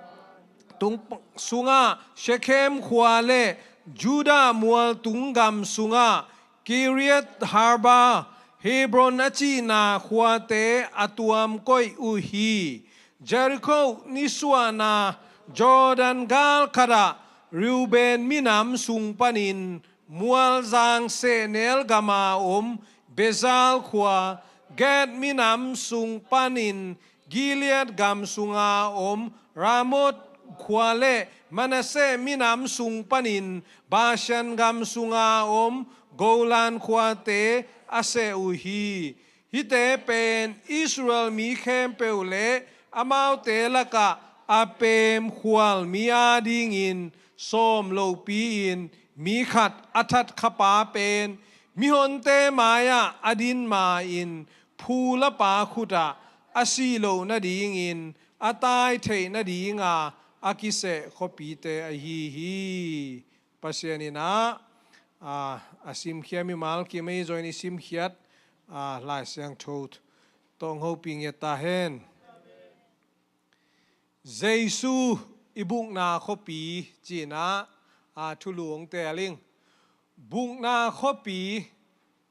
tung sungah Shekhem khua le Judah mual tung gam sungah Kiriath Arba, Hebron a cihna khuate a tuam koih uh hi. Jericho nisuahna Jordan gal khatah Reuben minam sung panin mualzang sehnel gama om Bezal khua, Gad minam sung panin Gilead gam sunga om Ramoth khua le Manasseh minam sung panin Bashan gam sunga om Golan khuate a seh uh hi. Hihte pen Israel mi khempeuh le amaute lakah a peemkhual mi adingin sawm lopi-in mi khat a thatkhapa pen mihonte mai-ah a din ma-in phulapa khutah a sih loh nadingin a tai theih nadinga a kiseh khuapite ahi hi. Pasian in ah, a, a simkhia mimal kim ei zawin i simkhiat, a, Lai Siangtho tawh hong hopih ngiat ta hen. Jesu i bukna khuapi ci-in ah, a, thulu hong teel ing. Bukna khuapi,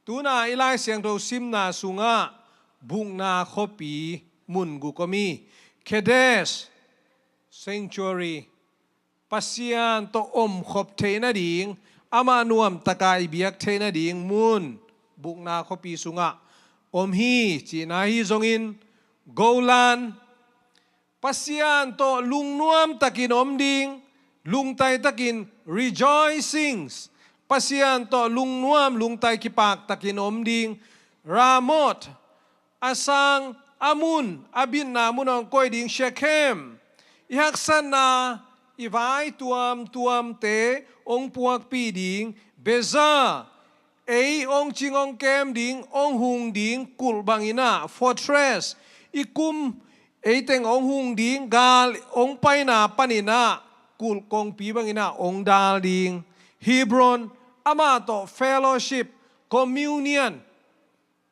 tuna i Lai Siangtho simna sungah bukna khuapi mun guk om hi. Kedesh, sanctuary, Pasian tawh omkhop theih nading, amah nuamtaka i biak theih nading mun bukna khuapi sungah om hi, cihna hi zongin Golan, Pasian tawh lungnuamtakin om ding, lungtaitakin rejoicings, Pasian tawh lungnuam lungtai kipaktakin om ding, Ramoth, a sang a mun, a bitna mun hong koih ding Shekhem, i haksatna, i vai tuamtuamte hong puakpih ding Bezah, ei hong cing hong kem ding, hong hung ding kulh bangin ah fortress, i kum ei teng hong hung ding, gal hong paina panin ah kulh kongpi bangin ah hong dal ding Hebron, amah tawh fellowship, communion,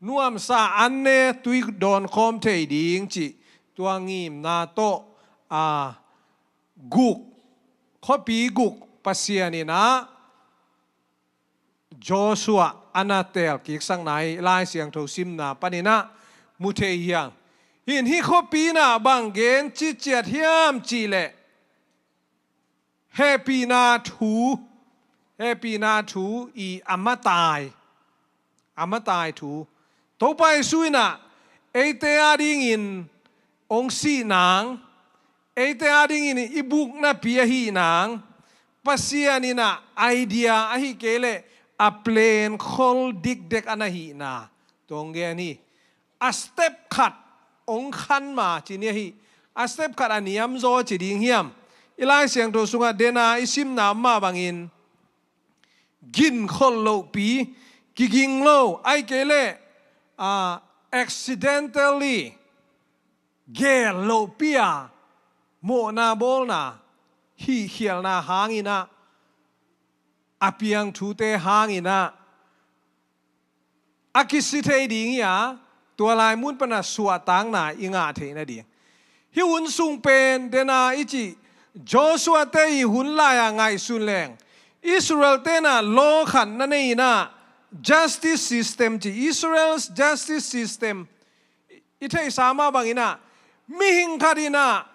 nuamsa an ne tui dawn khawm thei ding cih tua ngimna tawh, a, guk, khuapi guk Pasian in ah Joshua a na teel kiksakna hi. Lai Siangtho simna panin ah mu thei hi hang. Hih khuapi in ah bang gen citciat hiam cih leh hehpihna thu, hehpihna thu i a matai, a matai thu. Topa Jesu in ah eite adingin hong sih nang, eite adingin i buknapi ahih nang, Pasian in ah idea ahih kei leh a plan khol dikdek a na hihna tua hong gen hi. A step khat hong khan ma ci ni ahi. A step khat a niamzaw ci ding hiam? I Lai Siangtho sungah dena i simna mah bangin ginkholh lohpi, kiging lo, ahih kei leh, a, accidentally, geel lohpi a, mawhna bawlna, hihkhialna hangin ah, a piang thute hangin ah a kisi thei ding hi a, tua lai mun pan a suahtakna i ngah theih nading. Hih hun sung pen dena i cih Joshua te i hun lai-a ngaihsun leng Israel te in ah law khat na nei in ah, justice system ci, Israel's justice system, i theihsa mah bangin ah mihing khat in ah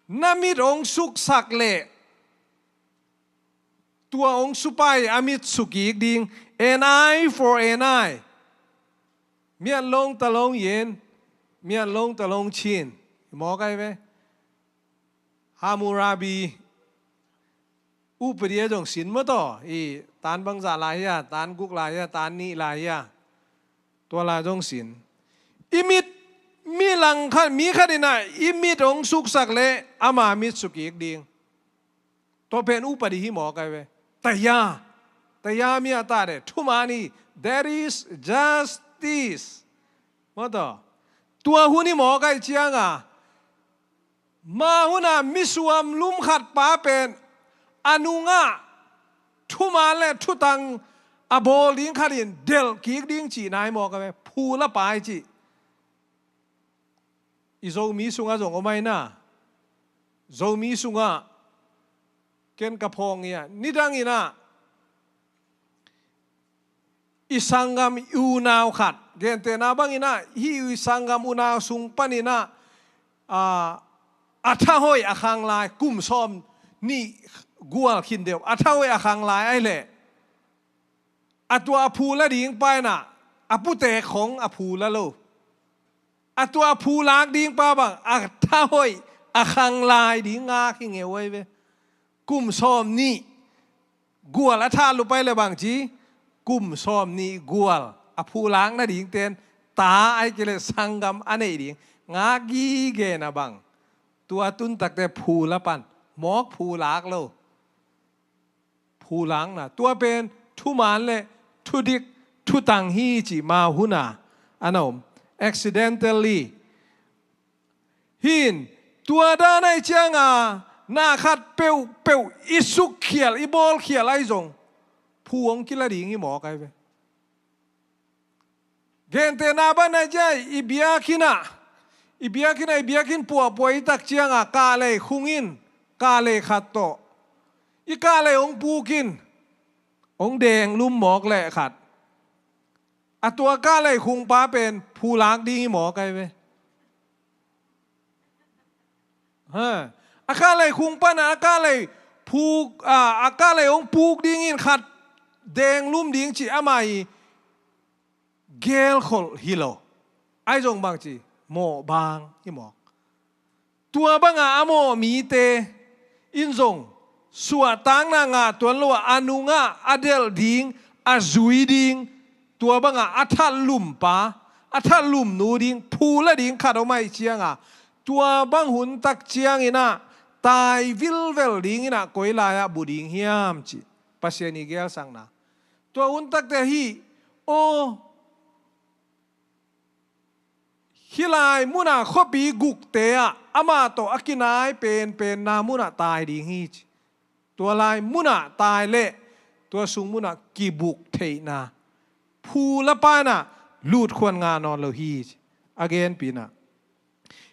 na mit hong suksak leh tua hong supai a mit sukik ding, an eye for an eye. Myanmar ta long yen, Myanmar ta long Chin. Mawk ai ve. Hammurabi upadi a zong sin maw taw, i tan bangzah lai hia, tan guk lai hia, tan nih lai hia. Tua lai zong sin. I mit, mi langkhat, mi khat in ah i mit hong suksak leh ama mit sukik ding. Tua pen upadi hi mawk ai ve. Taya. Taya mi a ta de. Thuman hi. There is justice. Maw taw. Tua hun hi mawk ai cianga. Ma huna misuam lum khat pa pen a nungah thuman le thutang a bawl ding khat in delh kik ding cihna hi mawk ai ve. Phu la pai cih. I Zomi sungah zong om ai na. Zomi sungah ken ka phawng ia. Nidang in ah i sanggam i unau khat. Gentehna bang in ah hih i sanggam unau sung pan in ah, a, a thahoih a khang lai kum sawm nih gual khin deuh. A thahoih a khang lai ai leh. A tua a phu la ding pa in ah, a putek khong a phu la lo. A tua a phu lak ding pa bang, a thahoih a khang lai ding ngak hi ngeu ai ve. Kum sawm nih gual a tha lupai le bang ci, kum sawm nih gual a phu lak nading ten, ta ai kei le sanggam a neih ding ngak gige na bang. Tua tun takte phu la pan, mawk phu lak lo. Phu lakna. Tua pen thuman le thudik thutang hi cih ma huna a na om. Accidentally. Hin, tua dan ai cianga na khat peuhpeuh i sukkhial, i bawlkhial ai zong phu hong kila ding hi mawk ai ve. Gentehna bang na ciai, i biakinn ah, i biakinn ah, i biakinn puahpuah i tak cianga kahlei khung in, kahlei khat tawh i kahlei hong puk in, hong deng lum mawk leh khat. A tua kahlei khung pa pen phu lak ding hi mawk ai ve. Ha. A kahlei khung pan a kahlei puk, a, a kahlei hong puk ding in khat deng lum ding cih ama hi. Gelkholh hi lo. Ai zong bang ci, mawh bang hi mawk. Tua banga a mawh mite in zong suahtakna ngah tuan lo a, a nungah a delh ding, a zui ding, tua banga a that lum pa, a that lum nu ding, phu la ding khat om ai cianga, tua bang hun tak ciangin ah tai vilvel ding in ah koi lai-ah bu ding hiam cih Pasian i gelsakna. Tua hun takte hi, aw, hih lai munah khuapi gukte ah amah tawh a kinai penpenna munah tai ding hi ci. Tua lai munah tai leh tua sung munah kibuk theihna, phu la pa in ah lutkhuan ngah nawn lo hi ci. A genpina,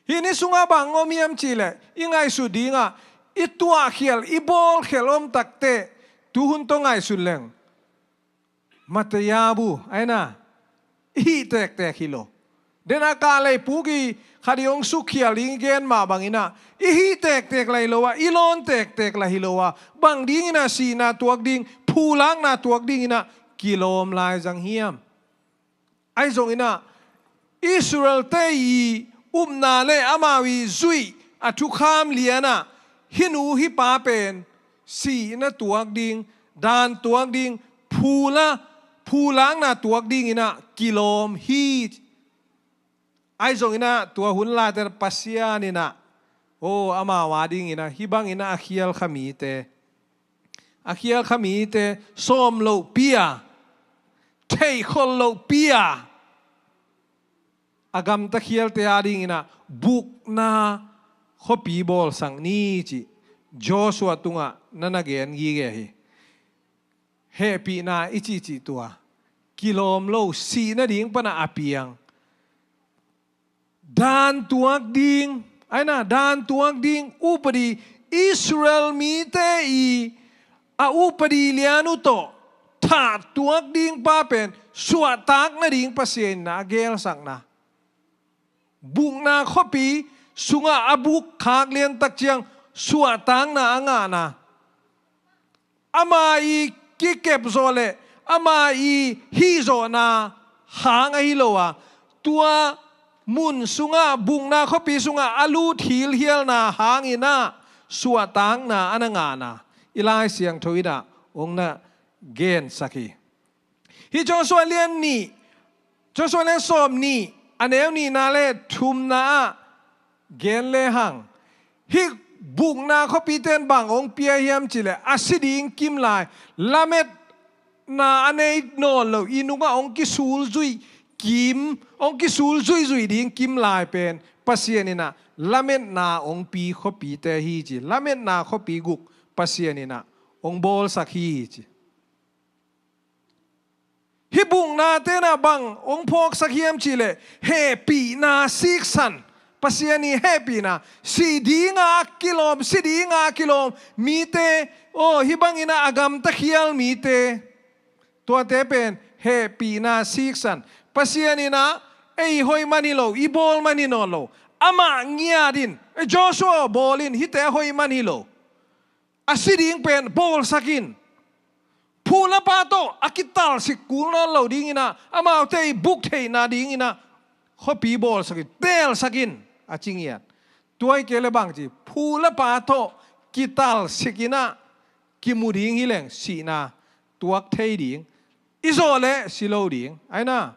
hih ni sungah bang om hiam cih leh i ngaihsut dingah i tuahkhial, i bawlkhial om takte tuhun tawh ngaihsut leng, matayabu ai na, i hih tektek hi lo. Den a kahlei puk i khat i hong sukkhial ding i gen mah bangin ah i hih tektek lah hi lo a, i lawn tektek lah hi lo a, bang dingin ah sihna tuak ding, phu lakna tuak dingin ah kilawm lai zang hiam? Ai zongin ah Israel-te i upna le amau i zuih a thukham lianah hih nu hih pa pen sihna tuak ding, daan tuak ding, phu la, phu lakna tuak dingin ah kilawm hi. Ai zongin ah tua hun laite Pasian in ah, aw, amau a dingin ah hih bangin ah a khial kha mite, a khial kha mite sawm lohpi a, theihkholh lohpi a, a gamta khialte a dingin ah bukna khuapi bawlsak ni cih Joshua tungah na na gen gige hi. Hehpihna i cihcih tua kilawm lo, sih nading panah a piang. Daan tuak ding, ai na, daan tuak ding upadi, Israel mite i a upadi lian uh tawh thah tuak ding pa pen suahtak nading Pasian in a gelsakna. Bukna khuapi sungah a buk khak liantak ciang suahtakna a ngahna. Ama i kikepzawh le ama i hihzawhna hang ahi lo a, tua mun sungah, bukna khuapi sungah a lut hilhialna hangin ah suahtakna a na ngahna i Lai Siangtho in ah hong na gensak hi. Hih Joshua lian nih, Joshua lian sawm nih, a neu nihna le thumna ah gen lehang, hih bukna khuapite in bang hong pia hiam cih leh, a si ding kim lai, lametna a nei nawn lo, i nungah hong kisulzui kim, hong kisulzuizui ding kim lai pen Pasian in ah lametna hong pi khuapite hi ci. Lametna khuapi guk Pasian in ah hong bawlsak hi ci. Hih buknate in ah bang hong phawksak hiam cih leh, hehpihna siksan. Pasian ii hehpihna, sih dinga a kilawm, si dinga a kilawm mite, aw, hih bangin ah a gamta khial mite, tuate pen hehpihna siksan. Pasian in ah ei hoih man hi lo, i bawl man hi nawn lo. Amah ngiat in, "Joshua bawl in, hihte hoih man hi lo. A si ding pen bawlsak in. Phu le pa tawh a kitalsik kul nawn lo dingin ah, amaute i buk theihna dingin ah khuapi bawlsak in, teelsak in," a ci ngiat. Tua hi kei leh bang ci, phu le pa tawh kitalsik in ah kimu ding hi leng sihna tuak thei ding. I zawh leh si lo ding, ai na.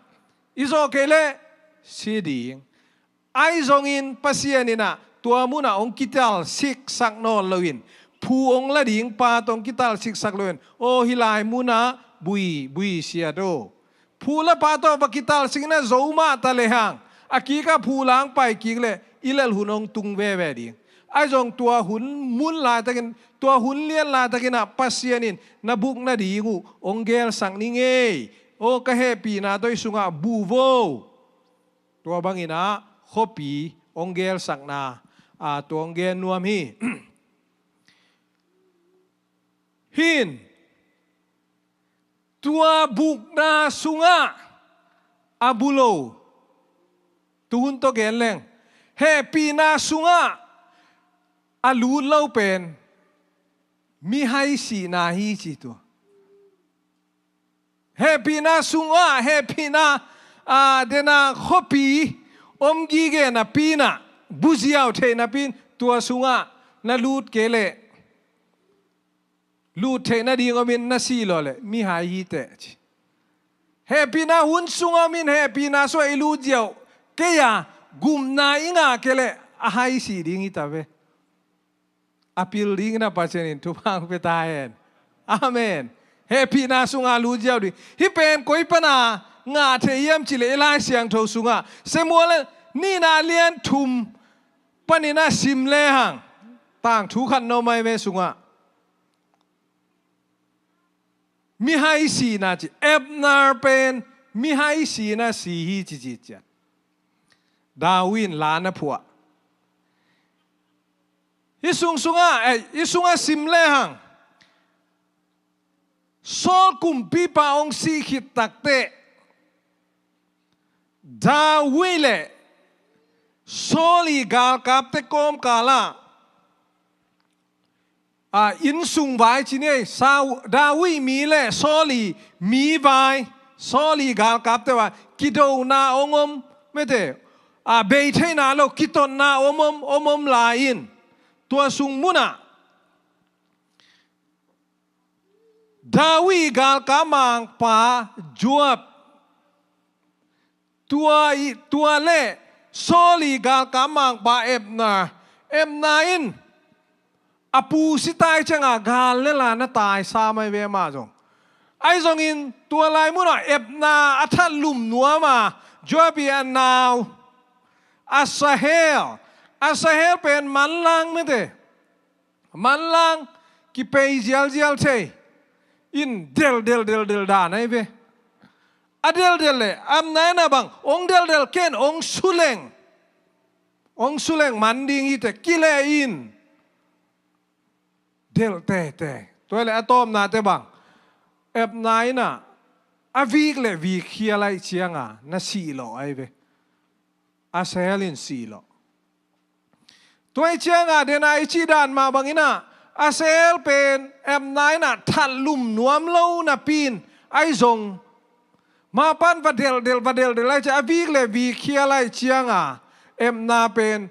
I zawh kei leh si ding. Ahi zongin Pasian in ah tua munah hong kitalsiksak nawn loin, phu hong la ding pa tawh hong kitalsiksak loin, aw, hih lai munah bui, bui siat aw. Phu le pa tawh va kitalsik in ah zo mah ta lehang, a kikah phu lang pai kik leh i lelh hun hong tung veve ding. Ahi zong tua hun mun laitakin, tua hun lian laitakin ah Pasian in na bukna ding uh hong gelsak ning ei. Aw, ka hehpihna tawh i sungah bu vo. Tua bangin ah khuapi hong gelsakna, a, tua hong gen nuam hi. Hih in, tua bukna sungah a bu lo, tuhun tawh gen leng, hehpihna sungah a lut lo pen mihai sihna hi ci tua. Hehpihna sungah, hehpihna, a, dena khuapi om gige napi in ah, bu ziau theih napi in, tua sungah na lut kei leh, lut theih nading om in na sih lawh leh mihai hi teh ci. Hehpihna hun sungah om in, hehpihna sungah i lut ziau kei a, gupna i ngah kei leh a hai sih ding hi ta ve. A pil dingin ah Pasian in thupha hong pia ta hen. Amen. Hehpihna sungah lut ziau ding. Hih pen koi pana ngah thei hiam cih leh i Lai Siangtho sungah, Samuel nihna lian thum panin ah sim lehang, tangthu khat na om ahi ve sungah. Mihai sihna ci, Abner pen mihai sihna si hi ci ci cian. David in la na phuah. Hih sung sungah, eh, hih sungah sim lehang, Saul kumpipa hong sih khit takteh, David le Saul ii galkapte kawmkal ah, a, innsung vai ci ni ei, Sau-, David mi le Saul ii mi vai, Saul ii galkapte vai, kidona hong om, mete, a, bei theihna lo, kitotna om om, om om lai in, tua sung munah David ii galkap mangpa Joab, tua ii, tua le Saul ii galkap mangpa Abner, Abner in a pu si tai ciangah gal le la na taisa mai ve amah zong. Ahi zongin tua lai munah Abner a that lum nuam a, Joab ii a nau Asahel, Asahel pen manlang mete, manlang kipei zialzial thei in, deldel deldel dan ahi ve. A deldel leh, Abner in ah bang, hong deldel ken, hong suleng, hong suleng man ding hi teh, kileh in, delh tete. Tua leh a tawpnate bang, Abner in ah a vik le vik khial ahih ciangah na sih lawh ahi ve. Asahel in sih lawh. Tua ahih ciangah dena i cih dan mah bangin ah, Asahel pen Abner in ah that lum nuam lo napi in, ahi zong Mapan va delhdel, va delhdel lai ciang, a vik le vik khia lai cianga, epna pen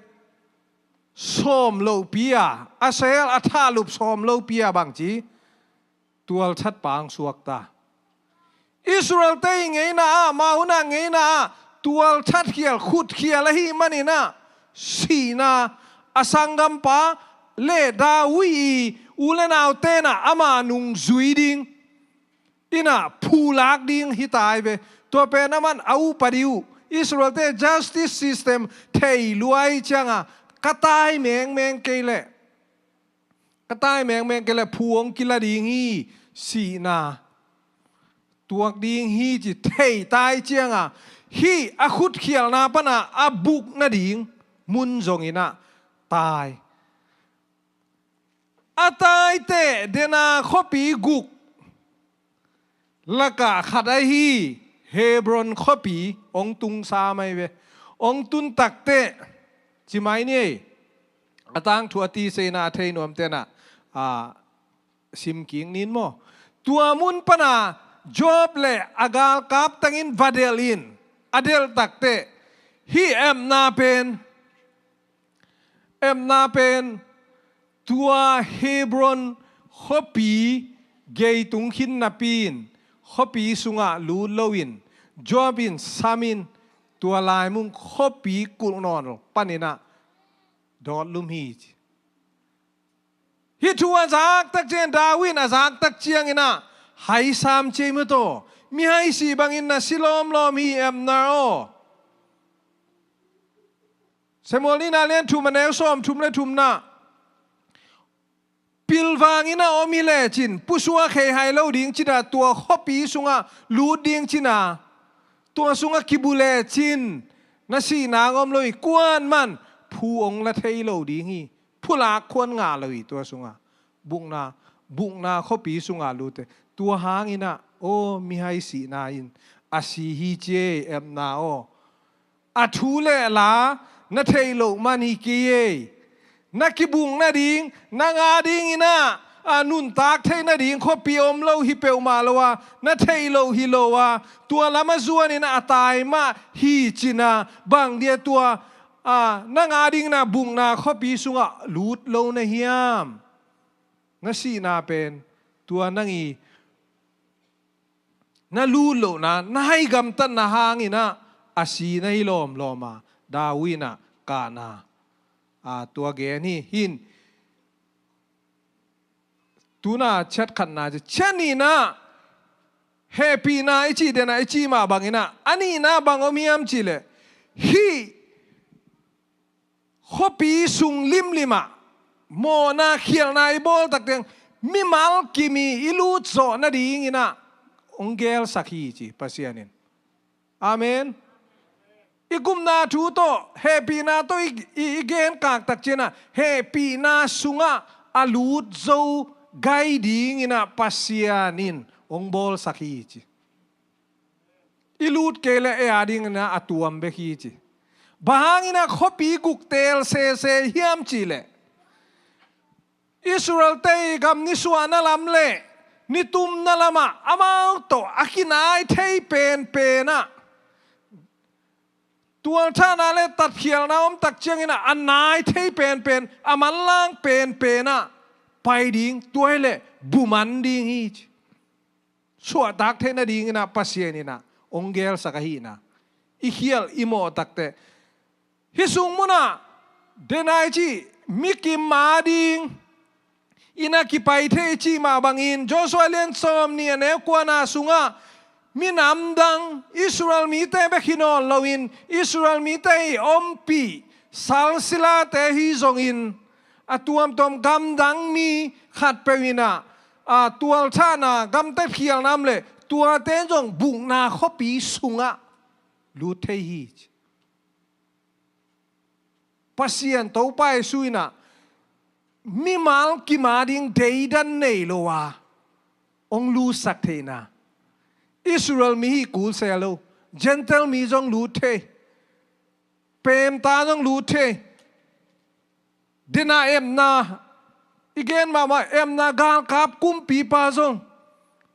sawm lopi a, a sel a thahlup sawm lopi a bangci tualthat pang suakta. Israel-te i ngeina ah, mah hunah ngeina ah, tualthat khial, khutkhial ahih maninah, sihna, a sanggampa le David i u le nau tenah ama nungzui ding inah phulak ding hi tai ve. Tua pen aman a upat i uh. Israel-te justice system thei luai cianga, ka tai mengmeng kei leh, ka tai mengmeng kei leh phu hong kila ding hi, sihna tuak ding hi ci thei tai cianga, hih a khutkhialna pana a buk nading mun zonginah tai. A taiteh dena khuapi guk lakah khat ahi Hebron khuapi hong tung sam ahi ve. Hong tun takteh, ci mai ni ei. A tangthu a tiseina a thei nuam tenah, a, sim kik nin maw. Tua mun pana Joab le a galkap tengin va delh in, a delh takteh, hih epna pen, epna pen tua Hebron khuapi gei tung khin napi in, khuapi sungah lut loin, Joab in samin, tua laimung khuapi kulh nawn paninah dawt lum hi ci. Hih thu a zaktak ciang, David in a zaktak cianginah hai sam ciai mataw. Mihai sih bangin na si lawmlawm hi, Abner aw. Samuel nihna lian thum a neu sawm thum le thumna. Pilvangin a om hi lecin, pusuak khei hai lo ding cina, tua khuapi sungah lut ding cina, tua sungah kibu lecin, na sihna hong om lo hi, kuaman phu hong la thei lo ding hi, phulak khuan ngah lo hi, tua sungah bukna, bukna khuapi sungah lut e. Tua hanginah, aw, mihai sihna in a si hi ci ei, Abner aw. A thu le la na theih loh man hi kei ei. Na kibuk nading, nang adinginah, a, nuntak theih nading khuapi om lo hi peuhmah lo a, na theih loh hi lo a, tua lam a zuanin a tai mah hi cina, bang dia tua, a, nang adinginah bukna khuapi sungah lut lo na hiam? Na sihna pen tua nang i na lut lohna, na hai gamtatna hanginah a si na hi lawmlawm a, David inah kahna, a, tua gen hi. Hin, tuna chiat khatna ci, chiat nihna, hehpihna i cih denah i cih mah banginah, a nihna bang om hiam cihleh, hih khuapi sung limlimah mawhna khialhna i bawl tak ciang, mimal kim i i lut zawh nadinginah hong gelsak hi ci Pasian in. Amen. I gupna thu tawh, hehpihna tawh i, i, i genkak tak cianah, hehpihna sungah a lut zo gai dinginah Pasian in hong bawlsak hi ci. I lut kei leh ei adinginah a tuam bek hi ci. Bang hanginah khuapi guk teel sese hiam cihleh, Israel-te i gam nisuahna lam le nitumna lamah amau tawh a kinai thei penpenah, tualthahna le tatkhialna om tak cianginah a nai thei penpen, a manlang penpenah pai ding, tua hileh buman ding hi ci. Suahtak theih nadinginah Pasian inah hong gelsak ahihna i khialh i mawh takteh, hih sung munah denai cih mikim ading inah kipai thei i cih mah bangin, Joshua lian sawm nih a neu kuana sungah minam dang, Israel mite bek hi nawn loin, Israel mite i ompih salsilate hi zongin, a tuamtuam gamdang mi khatpeuh inah, a, tualthahna, gamtat khialna om leh tuate zong bukna khuapi sungah lut thei hi. Pasian Topa Jesu inah mimal kim ading deidan nei lo a hong lutsak theihna. Israel mi hi kul se lo, Gentile mi zong lut thei. Peemta zong lut thei. Dena emna, i gen mahmah emna galkap kumpipa zong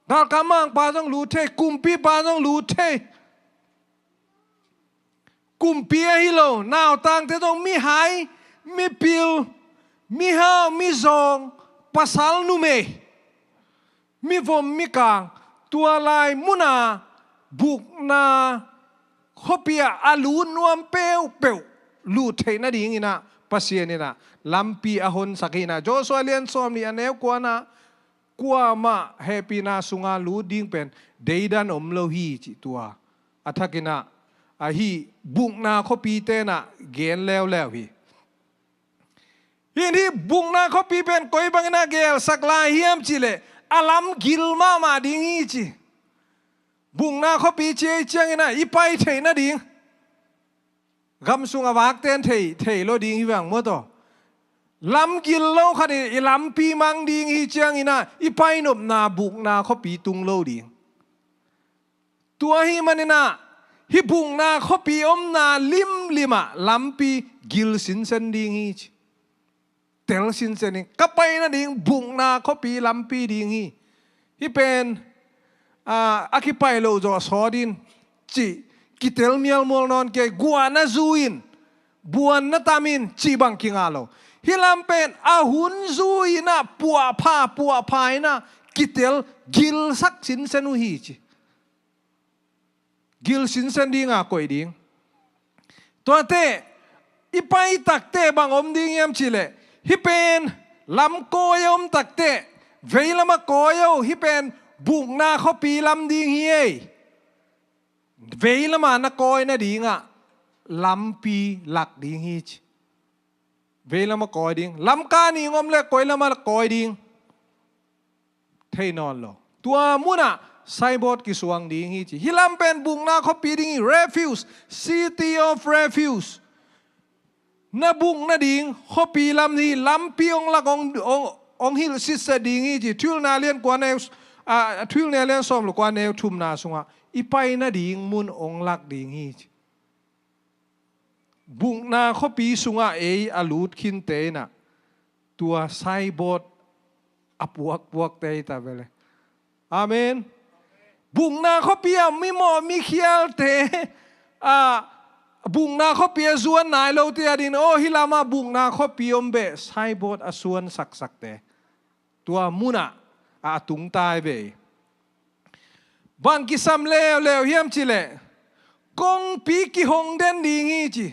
Galkap mangpa zong lut thei, kumpipa zong lut thei. Kumpi ahi lo, nautangte zong mihai, mipil, mihau, mizawng, pasal numei, mivom mikang, tua lai muna bukna khuapi ah a lut nuam peuhpeuh lut theih nadingin ah Pasian in ah lampi a honsak hi in ah. Joshua lian sawmnih a neu kuana, kuamah hehpihna sunga lut ding pen deidan om lo hi cih tua a thakin ah, ahi bukna khuapite in ah gen leuleu hi. Hih, hih bukna khuapi pen koi bangin ah gelsak lai hiam cih leh a lam gil mahmah ding hi ci. Bukna khuapi ci ahih ciangin ah i pai theih nading, gam sung a vakte'n thei, thei lo ding hi vang maw taw. Lam gil lo khat in i lampi mang ding hi ciangin ah i painopna bukna khuapi tung lo ding. Tua ahih manin ah hih bukna khuapi omna limlim ah lampi gil sinsen ding hi ci. Tel sinsen in ka pai nading bukna khuapi lampi ding hi. Hih pen, ah, a kipai loh zawh sawt in cih kitel mialmual nawn kei, guahna zu in, buanna tam in cih bang kingah lo. Hih lam pen a hun zu in ah puahpha, puahpha in ah kitel gilsak sinsen uh hi ci. Gil sinsen dinga koih ding. Tuate i pai takteh bang om ding hiam cih leh, hih pen lam kawi a om takteh, veilam a kawi aw, hih pen bukna khuapi lam ding hi ei. Veilam a na kawi nadingah lampi lak ding hi ci. Veilam a kawi ding, lamka ning om leh koi lam a kawi ding thei nawn lo. Tua munah signboard kisuang ding hi ci. Hih lam pen bukna khuapi ding hi, refuge, city of refuge. Na buk nading khuapi lam hi, lampi hong lak, hong, hong, hong hilh sitset ding hi ci. Thuhilhna lian kua neu, ah, Thuhilhna lian sawm le kua neu thumna sungah i pai nading mun hong lak ding hi ci. Bukna khuapi sungah ei a lut khinte in ah tua signboard a puakpuakte hi ta ve le. Amen. Bukna khuapi ah mimawh mikhialte, ah, bukna khuapi a zuan nai lote a dingin, aw, hih lamah bukna khuapi om beh, signboard a suan saksakte tua munah a tung ta hi ve. Bang kisam leuleu hiam cih leh kongpi kihong den ding hi ci.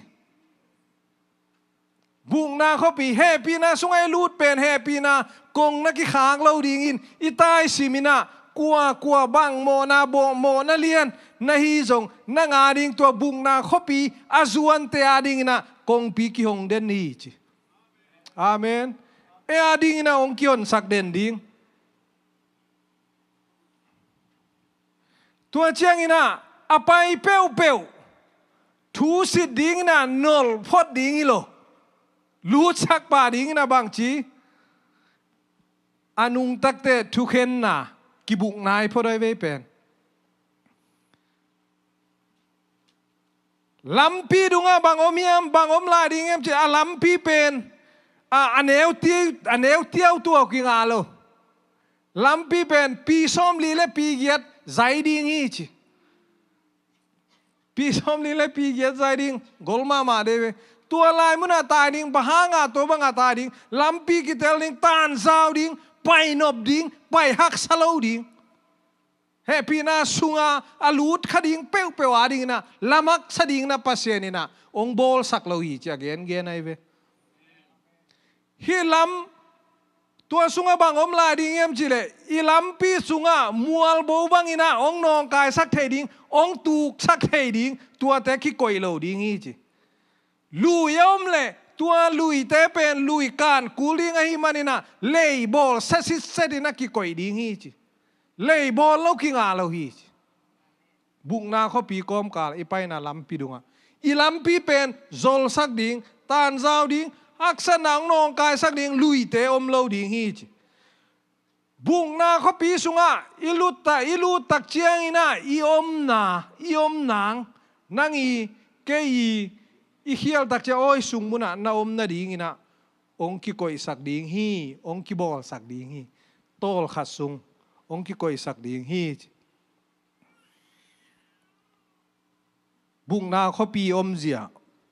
Bukna khuapi, hehpihna sungah i lut pen hehpihna kong na kikhak lo dingin, i taisim in ah kua, kua bang mawhna, bawh mawhna lian na hi zong, nang a ding tua bukna khuapi a zuante a dingin ah kongpi kihong den hi ci. Amen. Ei a dingin ah hong kihonsak den ding. Tua ciangin ah a pai peuhpeuh thusit dingin ah nolh phot ding hi lo. Lutsak pah dingin ah bangci, a nungtakte thukhenna kibukna hi phot ahi vei pen. Lampi dungah bang om hiam, bang om lai ding hiam cih a lampi pen, a, a neu ti-, a neu tiautuau kingah lo. Lampi pen pi sawmli le pi giat zai ding hi ci. Pi sawmli le pi giat zai ding, gol mahmah dei ve. Tua lai munah tai ding, bang hangah tua bangah tai ding, lampi kitel ding, tanzau ding, pai nop ding, pai haksa lo ding. Hehpihna sunga a lut kha ding peuhpeuh a dingin ah, lamhaksa dingin ah Pasian in ah hong bawlsak lo hi ci a gengen ahi ve. Hih lam, tua sungah bang om lai ding hiam cih leh, i lampi sungah mualbo bangin ah hong nawngkaisak thei ding, hong tuksak thei ding, tuate kikoih lo ding hi ci. Lui a om leh tua luite pen lui kan kul ding ahih manin ah leibawl sasitset in ah kikoih ding hi ci. Leibawl lo kingah lo hi ci. Bukna khuapi kawmkal i paina lampi dungah i lampi pen zolsak ding, tanzau ding, haksatna hong nawngkaisak ding luite om lo ding hi ci. Bukna khuapi sungah i lut ta, i lut tak ciangin ah i omna, i om nang, nang i, kei i, i khial tak ciang, awi, sung munah na om nadingin ah hong kikoihsak ding hi, hong kibawlsak ding hi. Tawlkhat sung hong kikoihsak ding hi. Bukna khuapi omzia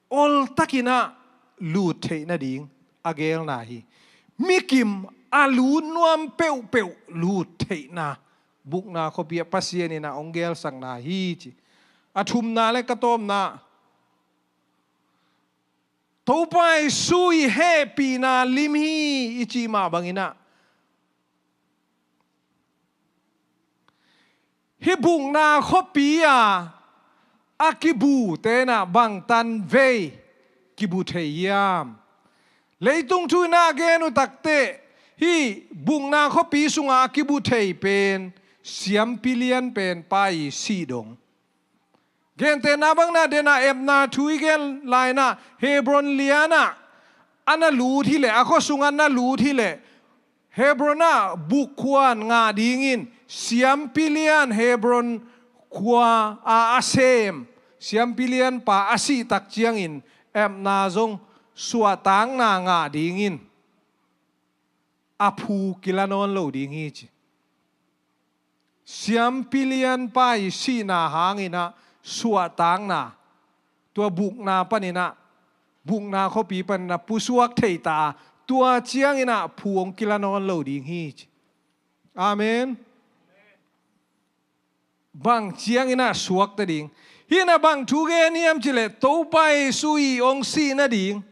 oltakinah lut theih nading a gelna hi. Mikim a lut nuam peuhpeuh lut theihna bukna khuapi ah Pasian inah hong gelsakna hi ci. A thumna le ka tawpna, Topa Jesu i hehpihna lim hi i cih mah banginah hih bukna khuapi a a kibu tenah bangtan vei kibu thei hiam? Leitung thu inah gen uh takteh hih bukna khuapi sungah a kibu thei pen siampi lian pen pa i sih dong. Gentehna bangna denah Abner thu i gen lainah Hebron lianah a na lut hileh, a khua sungah na lut hileh, Hebron ah bukhuan ngah dingin siampi lian Hebron khua a a sem siampi lianpa a sihtak ciangin Abner zong suahtakna ngah dingin a phu kila nawn lo ding hi ci. Siampi lianpa i sihna hanginah suahtakna, tua bukna paninah, bukna khuapi paninah pusuak theita a, tua cianginah phu hong kila nawn lo ding hi ci. Amen. Bang cianginah suakta ding? Hinah bang thu gen hiam cileh Topa Jesu i hong sih nading,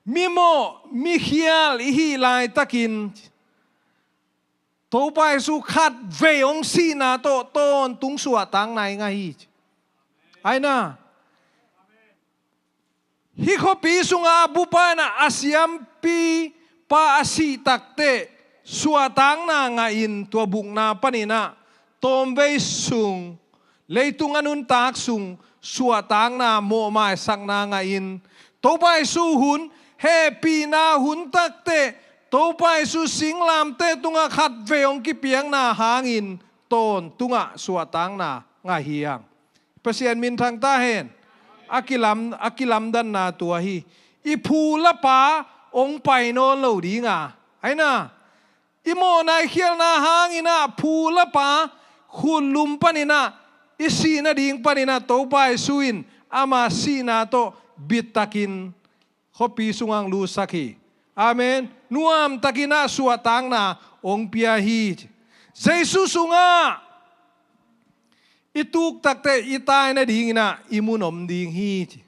mimawh mikhial i hih laitakin Topa Jesu khat vei hong sihna tawh tawntung suahtakna i ngah hi ci. Aina, hih khuapi sungah a bupa inah a siampipa a sihtakteh suahtakna ngahin tua bukna paninah tawmvei sung leitung a nuntak sung suahtakna mawhmaisakna ngahin Topa Jesu hun, hehpihna hun takteh Topa Jesu singlamteh tungah khatvei hong kipiakna hangin tawntungah suahtakna ngah hi hang. Pasian minthang ta hen. A kilam, a kilamdanna tua hi. I phu lapa hong pai nawn lo dinga, aina, i mawhna i khialna hanginah phu lapa khutlum paninah i sih nading paninah Topa Jesu in ama sihna tawh bittakin khuapi sungah hong lutsak hi. Amen. Nuamtakinah suahtakna hong pia hi. Jesu sungah i tuktakteh i tai nadinginah i mun om ding hi ci.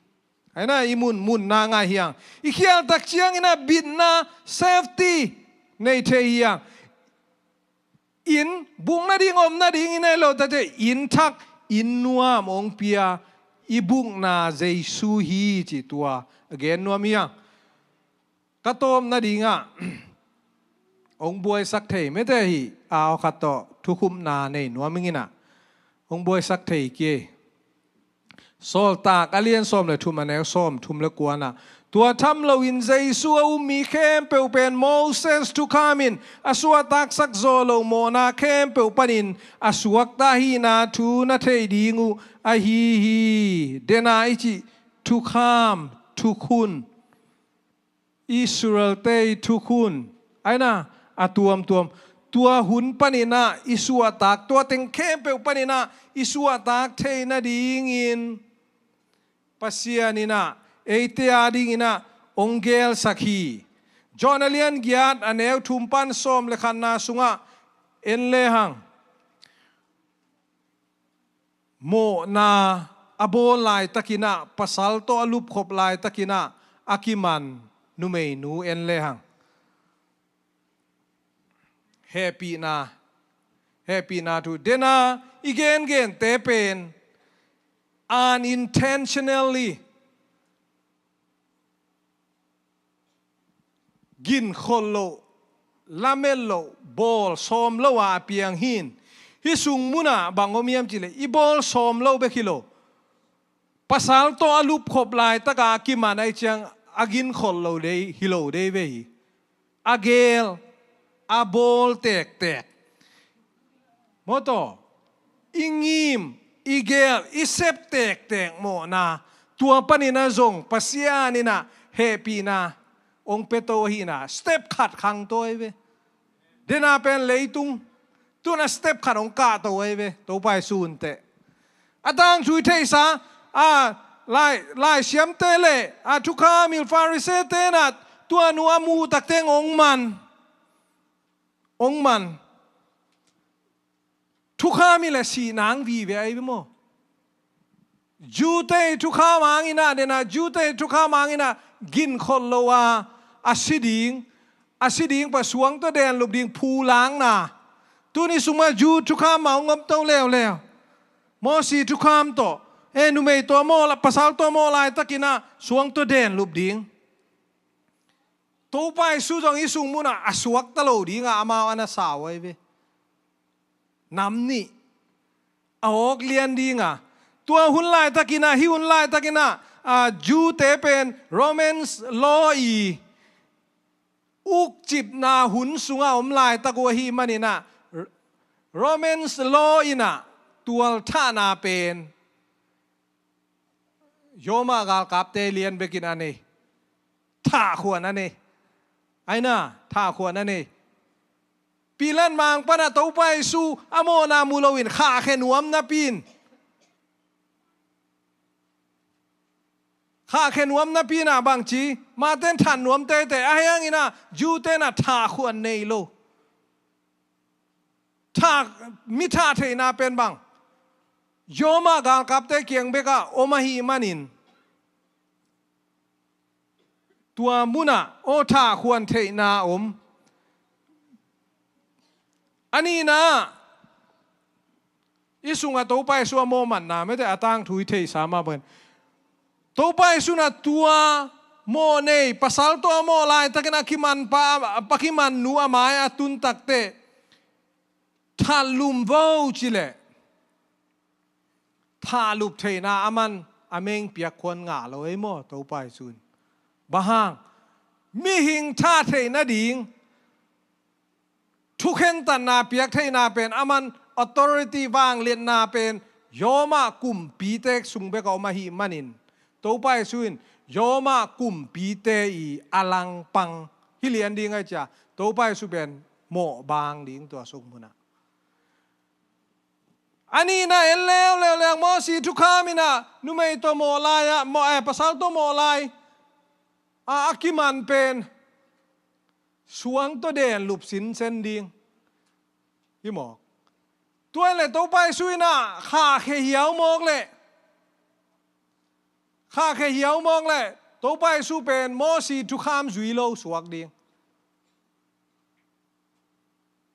Aina, i mun, munna ngah hi hang. I khialtak cianginah bitna, safety nei thei hi hang. Inn buk nading om nading i nei lo teh inn thak, inn nuam hong pia i bukna Jesu hi ci tua a gen nuam hi hang. Ka tawp nadingah hong buaisak thei mete hi. Au khat tawh thukhupna nei nuam inginah hong buaisak thei kei. Sawltak a lian sawm le thum a neu sawm thum le kuanah, tua tham loin Jesu a um mi khempeuh pen Moses thukham in a suahtaksak zawh loh mawhna khempeuh panin a suakta hihna thu na thei ding uh ahi hi. Dena i cih thukham, thukhun, Israel-te i thukhun, aina, a tuamtuam, tua hun paninah i suahtak, tua teng khempeuh paninah i suahtak thei nadingin Pasian inah eite a dinginah hong gelsak hi. John a lian giat a neu thum pan sawm le khatna sungah en lehang, mawhna a bawl laitakinah, pasal tawh a lupkhop laitakinah a kiman numeinu en lehang. Hehpihna, hehpihna thu. Dena i gengente pen unintentionally ginkhol loh, lamet loh, bawl sawm lo a piang hin. Hih sung munah bang om hiam cileh i bawl sawm lo bek hi lo. Pasal tawh a lupkhop laitaka a kiman ahi ciang a ginkhol lo dei hi lo dei ve hi. A gel, a bawl tektek. Mawtaw, i ngim, i gel, i sep tektek mawhna, tua paninah zong Pasian inah hehpihna hong peto ahihna step khat khangto ahi ve. Dena pen leitung Tun a step khat hong kahto ahi ve, Topa Jesu hun teh. A tangthu i theihsa, a, lai, laisiamte le a thukham hil Pharisee-te in a tua nu a muh takteh hong man. Hong man. Thukham hil a sih nang vive ahi ve maw? Jew-te thukham hangin a, den a Jew-te thukham hangin a ginkhol lo a, a si ding, a si ding pa suang tawh denlup ding phu langna. Tuni sungah Jew thukham mah hong om to leuleu. Mosi thukham tawh, e, numei tawh mawh la, pasal tawh mawh laitakin a suang tawh denlup ding. Topa Jesu zong hih sung munah a suakta lo dingah amau a na sau ahi ve. Nam nih a awk lian dinga. Tua hun laitakin a, hih hun laitakin a, a, Jew-te pen Romans law i ukcipna hun sungah om laitak uh ahih manin a, Romans law in a tualthahna pen Roma galkapte lian bekin a nei. Thahkhuan a nei. Aina, thahkhuan a nei. Pilat mang pan a Topa Jesu a mawhna mu loin khahkhia nuam napi in. Khahkhia nuam napi in a bangci, amaute in that nuam teitei, ahi hangin a Jew-te in a thahkhuan nei lo. Thah, mi thah theihna pen bang, Roma galkapte kiang bekah om ahih manin, tua munah aw thahkhuan theihna om. A nihna, i sungah Topa Jesu a mawhmatna, mete a tangthu i theihsa mah bangin, Topa Jesu in a tua mawh nei pasal tawh a mawh laitakin a kiman pa, a kiman nu a mai a tun takteh that lum vo ci leh, thahlup theihna aman a meng piak khuan ngah lo ei maw, Topa Jesu in. Bang hang, mihing thah theih nading thukhentatna piak theihna pen, aman authority, vangliatna pen Roma kumpite sung bekah om ahih manin, Topa Jesu in Roma kumpite i a langpang hi lian ding ahi cia, Topa Jesu pen mawh bang ding tua sung munah. A nihna en leuleu leng Mosi thukham in a numei tawh mawh lai-ah, mawh, eh, pasal tawh mawh lai a, a kiman pen suang tawh denlup sinsen ding hi mawk. Tua le Topa Jesu in a khahkhia hiau mawk le, khahkhia hiau mawk le, Topa Jesu pen Mosi thukham zui lo suak ding.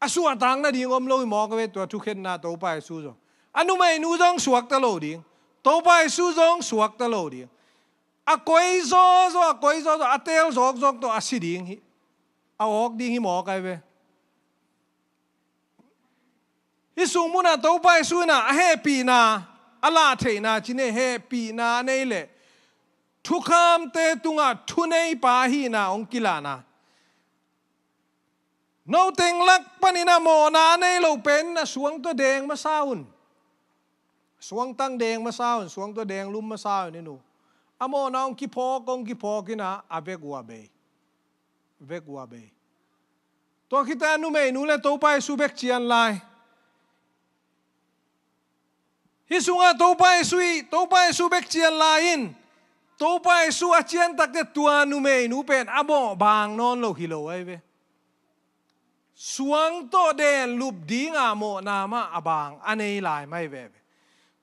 A suahtak nading om lo hi mawk a ve, tua thukhenna Topa Jesu zong. A numeinu zong suakta lo ding. Topa Jesu zong suakta lo ding. A koi zawzaw, a koi zawzaw, a teel zawkzawk tawh a si ding hi. A awk ding hi mawk a ve. Hih sung munah Topa Jesu in a hehpihna, a lah theihna cin e, hehpihna a nei le thukhamte tungah thuneipa ahihna hong kilahna. Noteng lak panin a mawhna a nei lo pen a suang tawh deng masa un. Suangtang deng masa un, suang tawh deng lum masa un in uh. A mawhna hong kiphawk, hong kiphawk in a, a vek uh a bei. Vek uh a bei. Tua khit a numeinu le Topa Jesu bek cian lai. Hih sungah Topa Jesu i, Topa Jesu bek cian lai in, Topa Jesu a cian takteh tua numeinu pen a mawh bang nawn lo hi lo ahi ve. Suang tawh denlup dinga mawhna mah a bang a nei lai mah hi veve.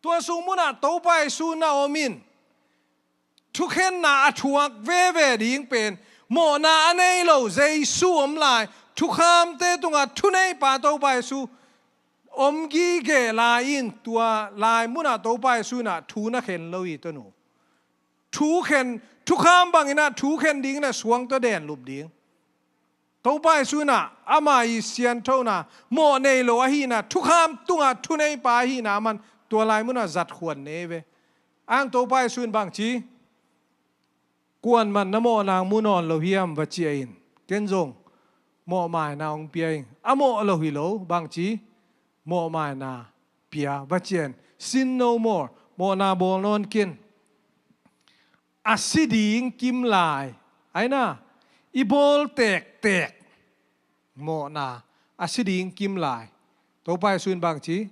Tua sung munah Topa Jesu na om in, thukhenna a thuak veve ding pen, mawhna a nei lo Jesu om lai, thukhamte tungah thuneipa Topa Jesu om gige lai in, tua lai munah Topa Jesu in a thu na khen lo hi tanu. Thu khen, thukham bangin a thu khen ding in a suang tawh denlup ding. Topa Jesu in a ama i sianthona, mawh nei lo ahihna, thukham tungah thuneipa ahihna man tua lai munah zatkhuan nei ve. Ang Topa Jesu in bangci, kuaman na mawhna hong mu nawn lo hiam va ci-a in, ken zong mawhmaina hong pia ing. A mawh lo hi lo, bangci, mawhmaina pia va ci-a in. Sin no more, mawhna bawl nawn ken. A si ding kim lai, aina, i bawl tektek mawhna, a si ding kim lai Topa Jesu in bang ci?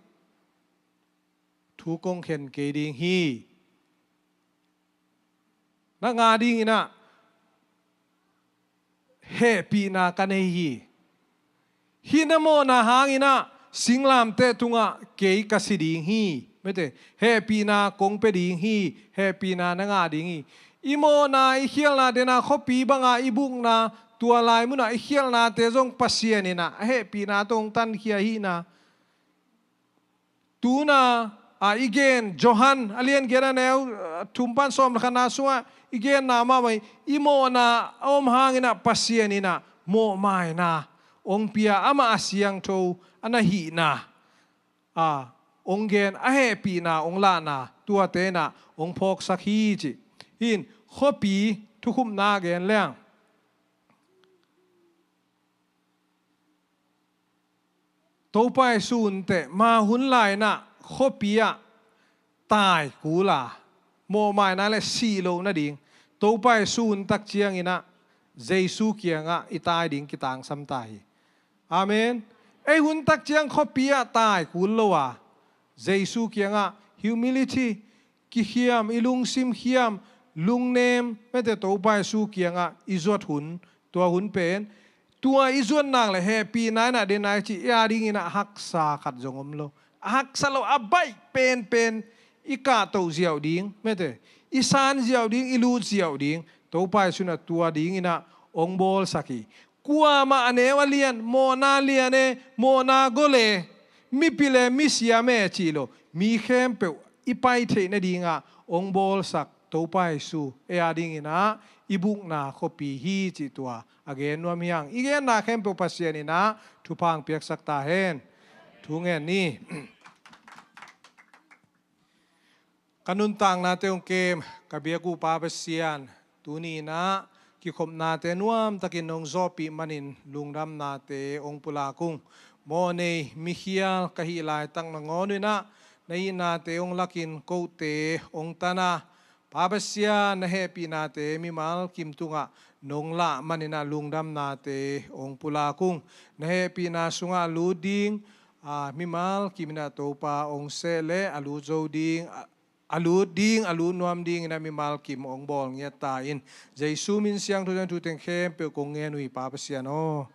Thu kong khen kei ding hi. Na nga dingin ah hehpihna ka nei hi. Hih na mawhna hangin ah singlamteh tungah kei ka si ding hi. Mete, hehpihna kong pia ding hi. Hehpihna na ngah ding hi. I mawhna, i khialhna, dena khuapi banga i bukna, tua lai munah i khialhnate zong Pasian in ah a hehpihna tawh hong tankhia hihna. Tuna a i gen Johan a lian giat a neu, a, thum pan sawm le khatna sungah i genna mahmah hi. I mawhna a om hangin ah Pasian in ah mawhmaina hong pia, amah a siangtho a na hihna, a, hong gen, a hehpihna hong lahna, tuate in ah hong phawksak hi ci. Hih in khuapi thukhupna gen leng, Topa Jesu hun teh, ma hun lai-in ah khuapi ah tai kul a, mawhmaina le sih loh nading, Topa Jesu hun tak ciangin ah Jesu kiangah i tai ding kitangsam ta hi. Amen. Ei hun tak ciang khuapi ah tai kul lo a, Jesu kiangah humility, kikhiam, i lungsim khiam, lungnem, mete, Topa Jesu kiangah i zuat hun, tua hun pen, tua i zuat nak le hehpihna in ah den nai ci, i a dingin ah haksa khat zong om lo. A haksa lo, a baih penpen i kahtoh ziau ding, mete, i san ziau ding, i lut ziau ding, Topa Jesu in ah tua dingin ah hong bawlsak hi. Kuamah a neu a lian, mawhna lian e, mawhna gol e, mipil e, misiam e cih lo, mi khempeuh i pai theih nadingah hong bawlsak Topa Jesu ei a dingin ah i bukna khuapi hi cih tua a gen nuam hi hang. I genna khempeuh Pasian in ah thupha hong piaksak ta hen. Thu ngen ni. Ka nuntaknate hong kem ka biak uh Pa Pasian, tuni in ah kikhopnate nuamtakin nong zawhpih manin lungdamnate hong pulak ung. Mawhnei mikhial ka hih laitak nangawn uh in ah na hihnate hong lakin kote hong tan a, Pa Pasian, na hehpihnate mimal kim tungah nong lah manin ah lungdamnate hong pulak ung. Na hehpihna sungah lut ding, a, mimal kim in ah Topa hong seh leh a lut zo ding, a, a lut ding, a lut nuam dingin ah mimal kim hong bawl ngiat ta in. Jesu min siangtho tawh thu teng khempeuh kong ngen uh hi Pa Pasian aw.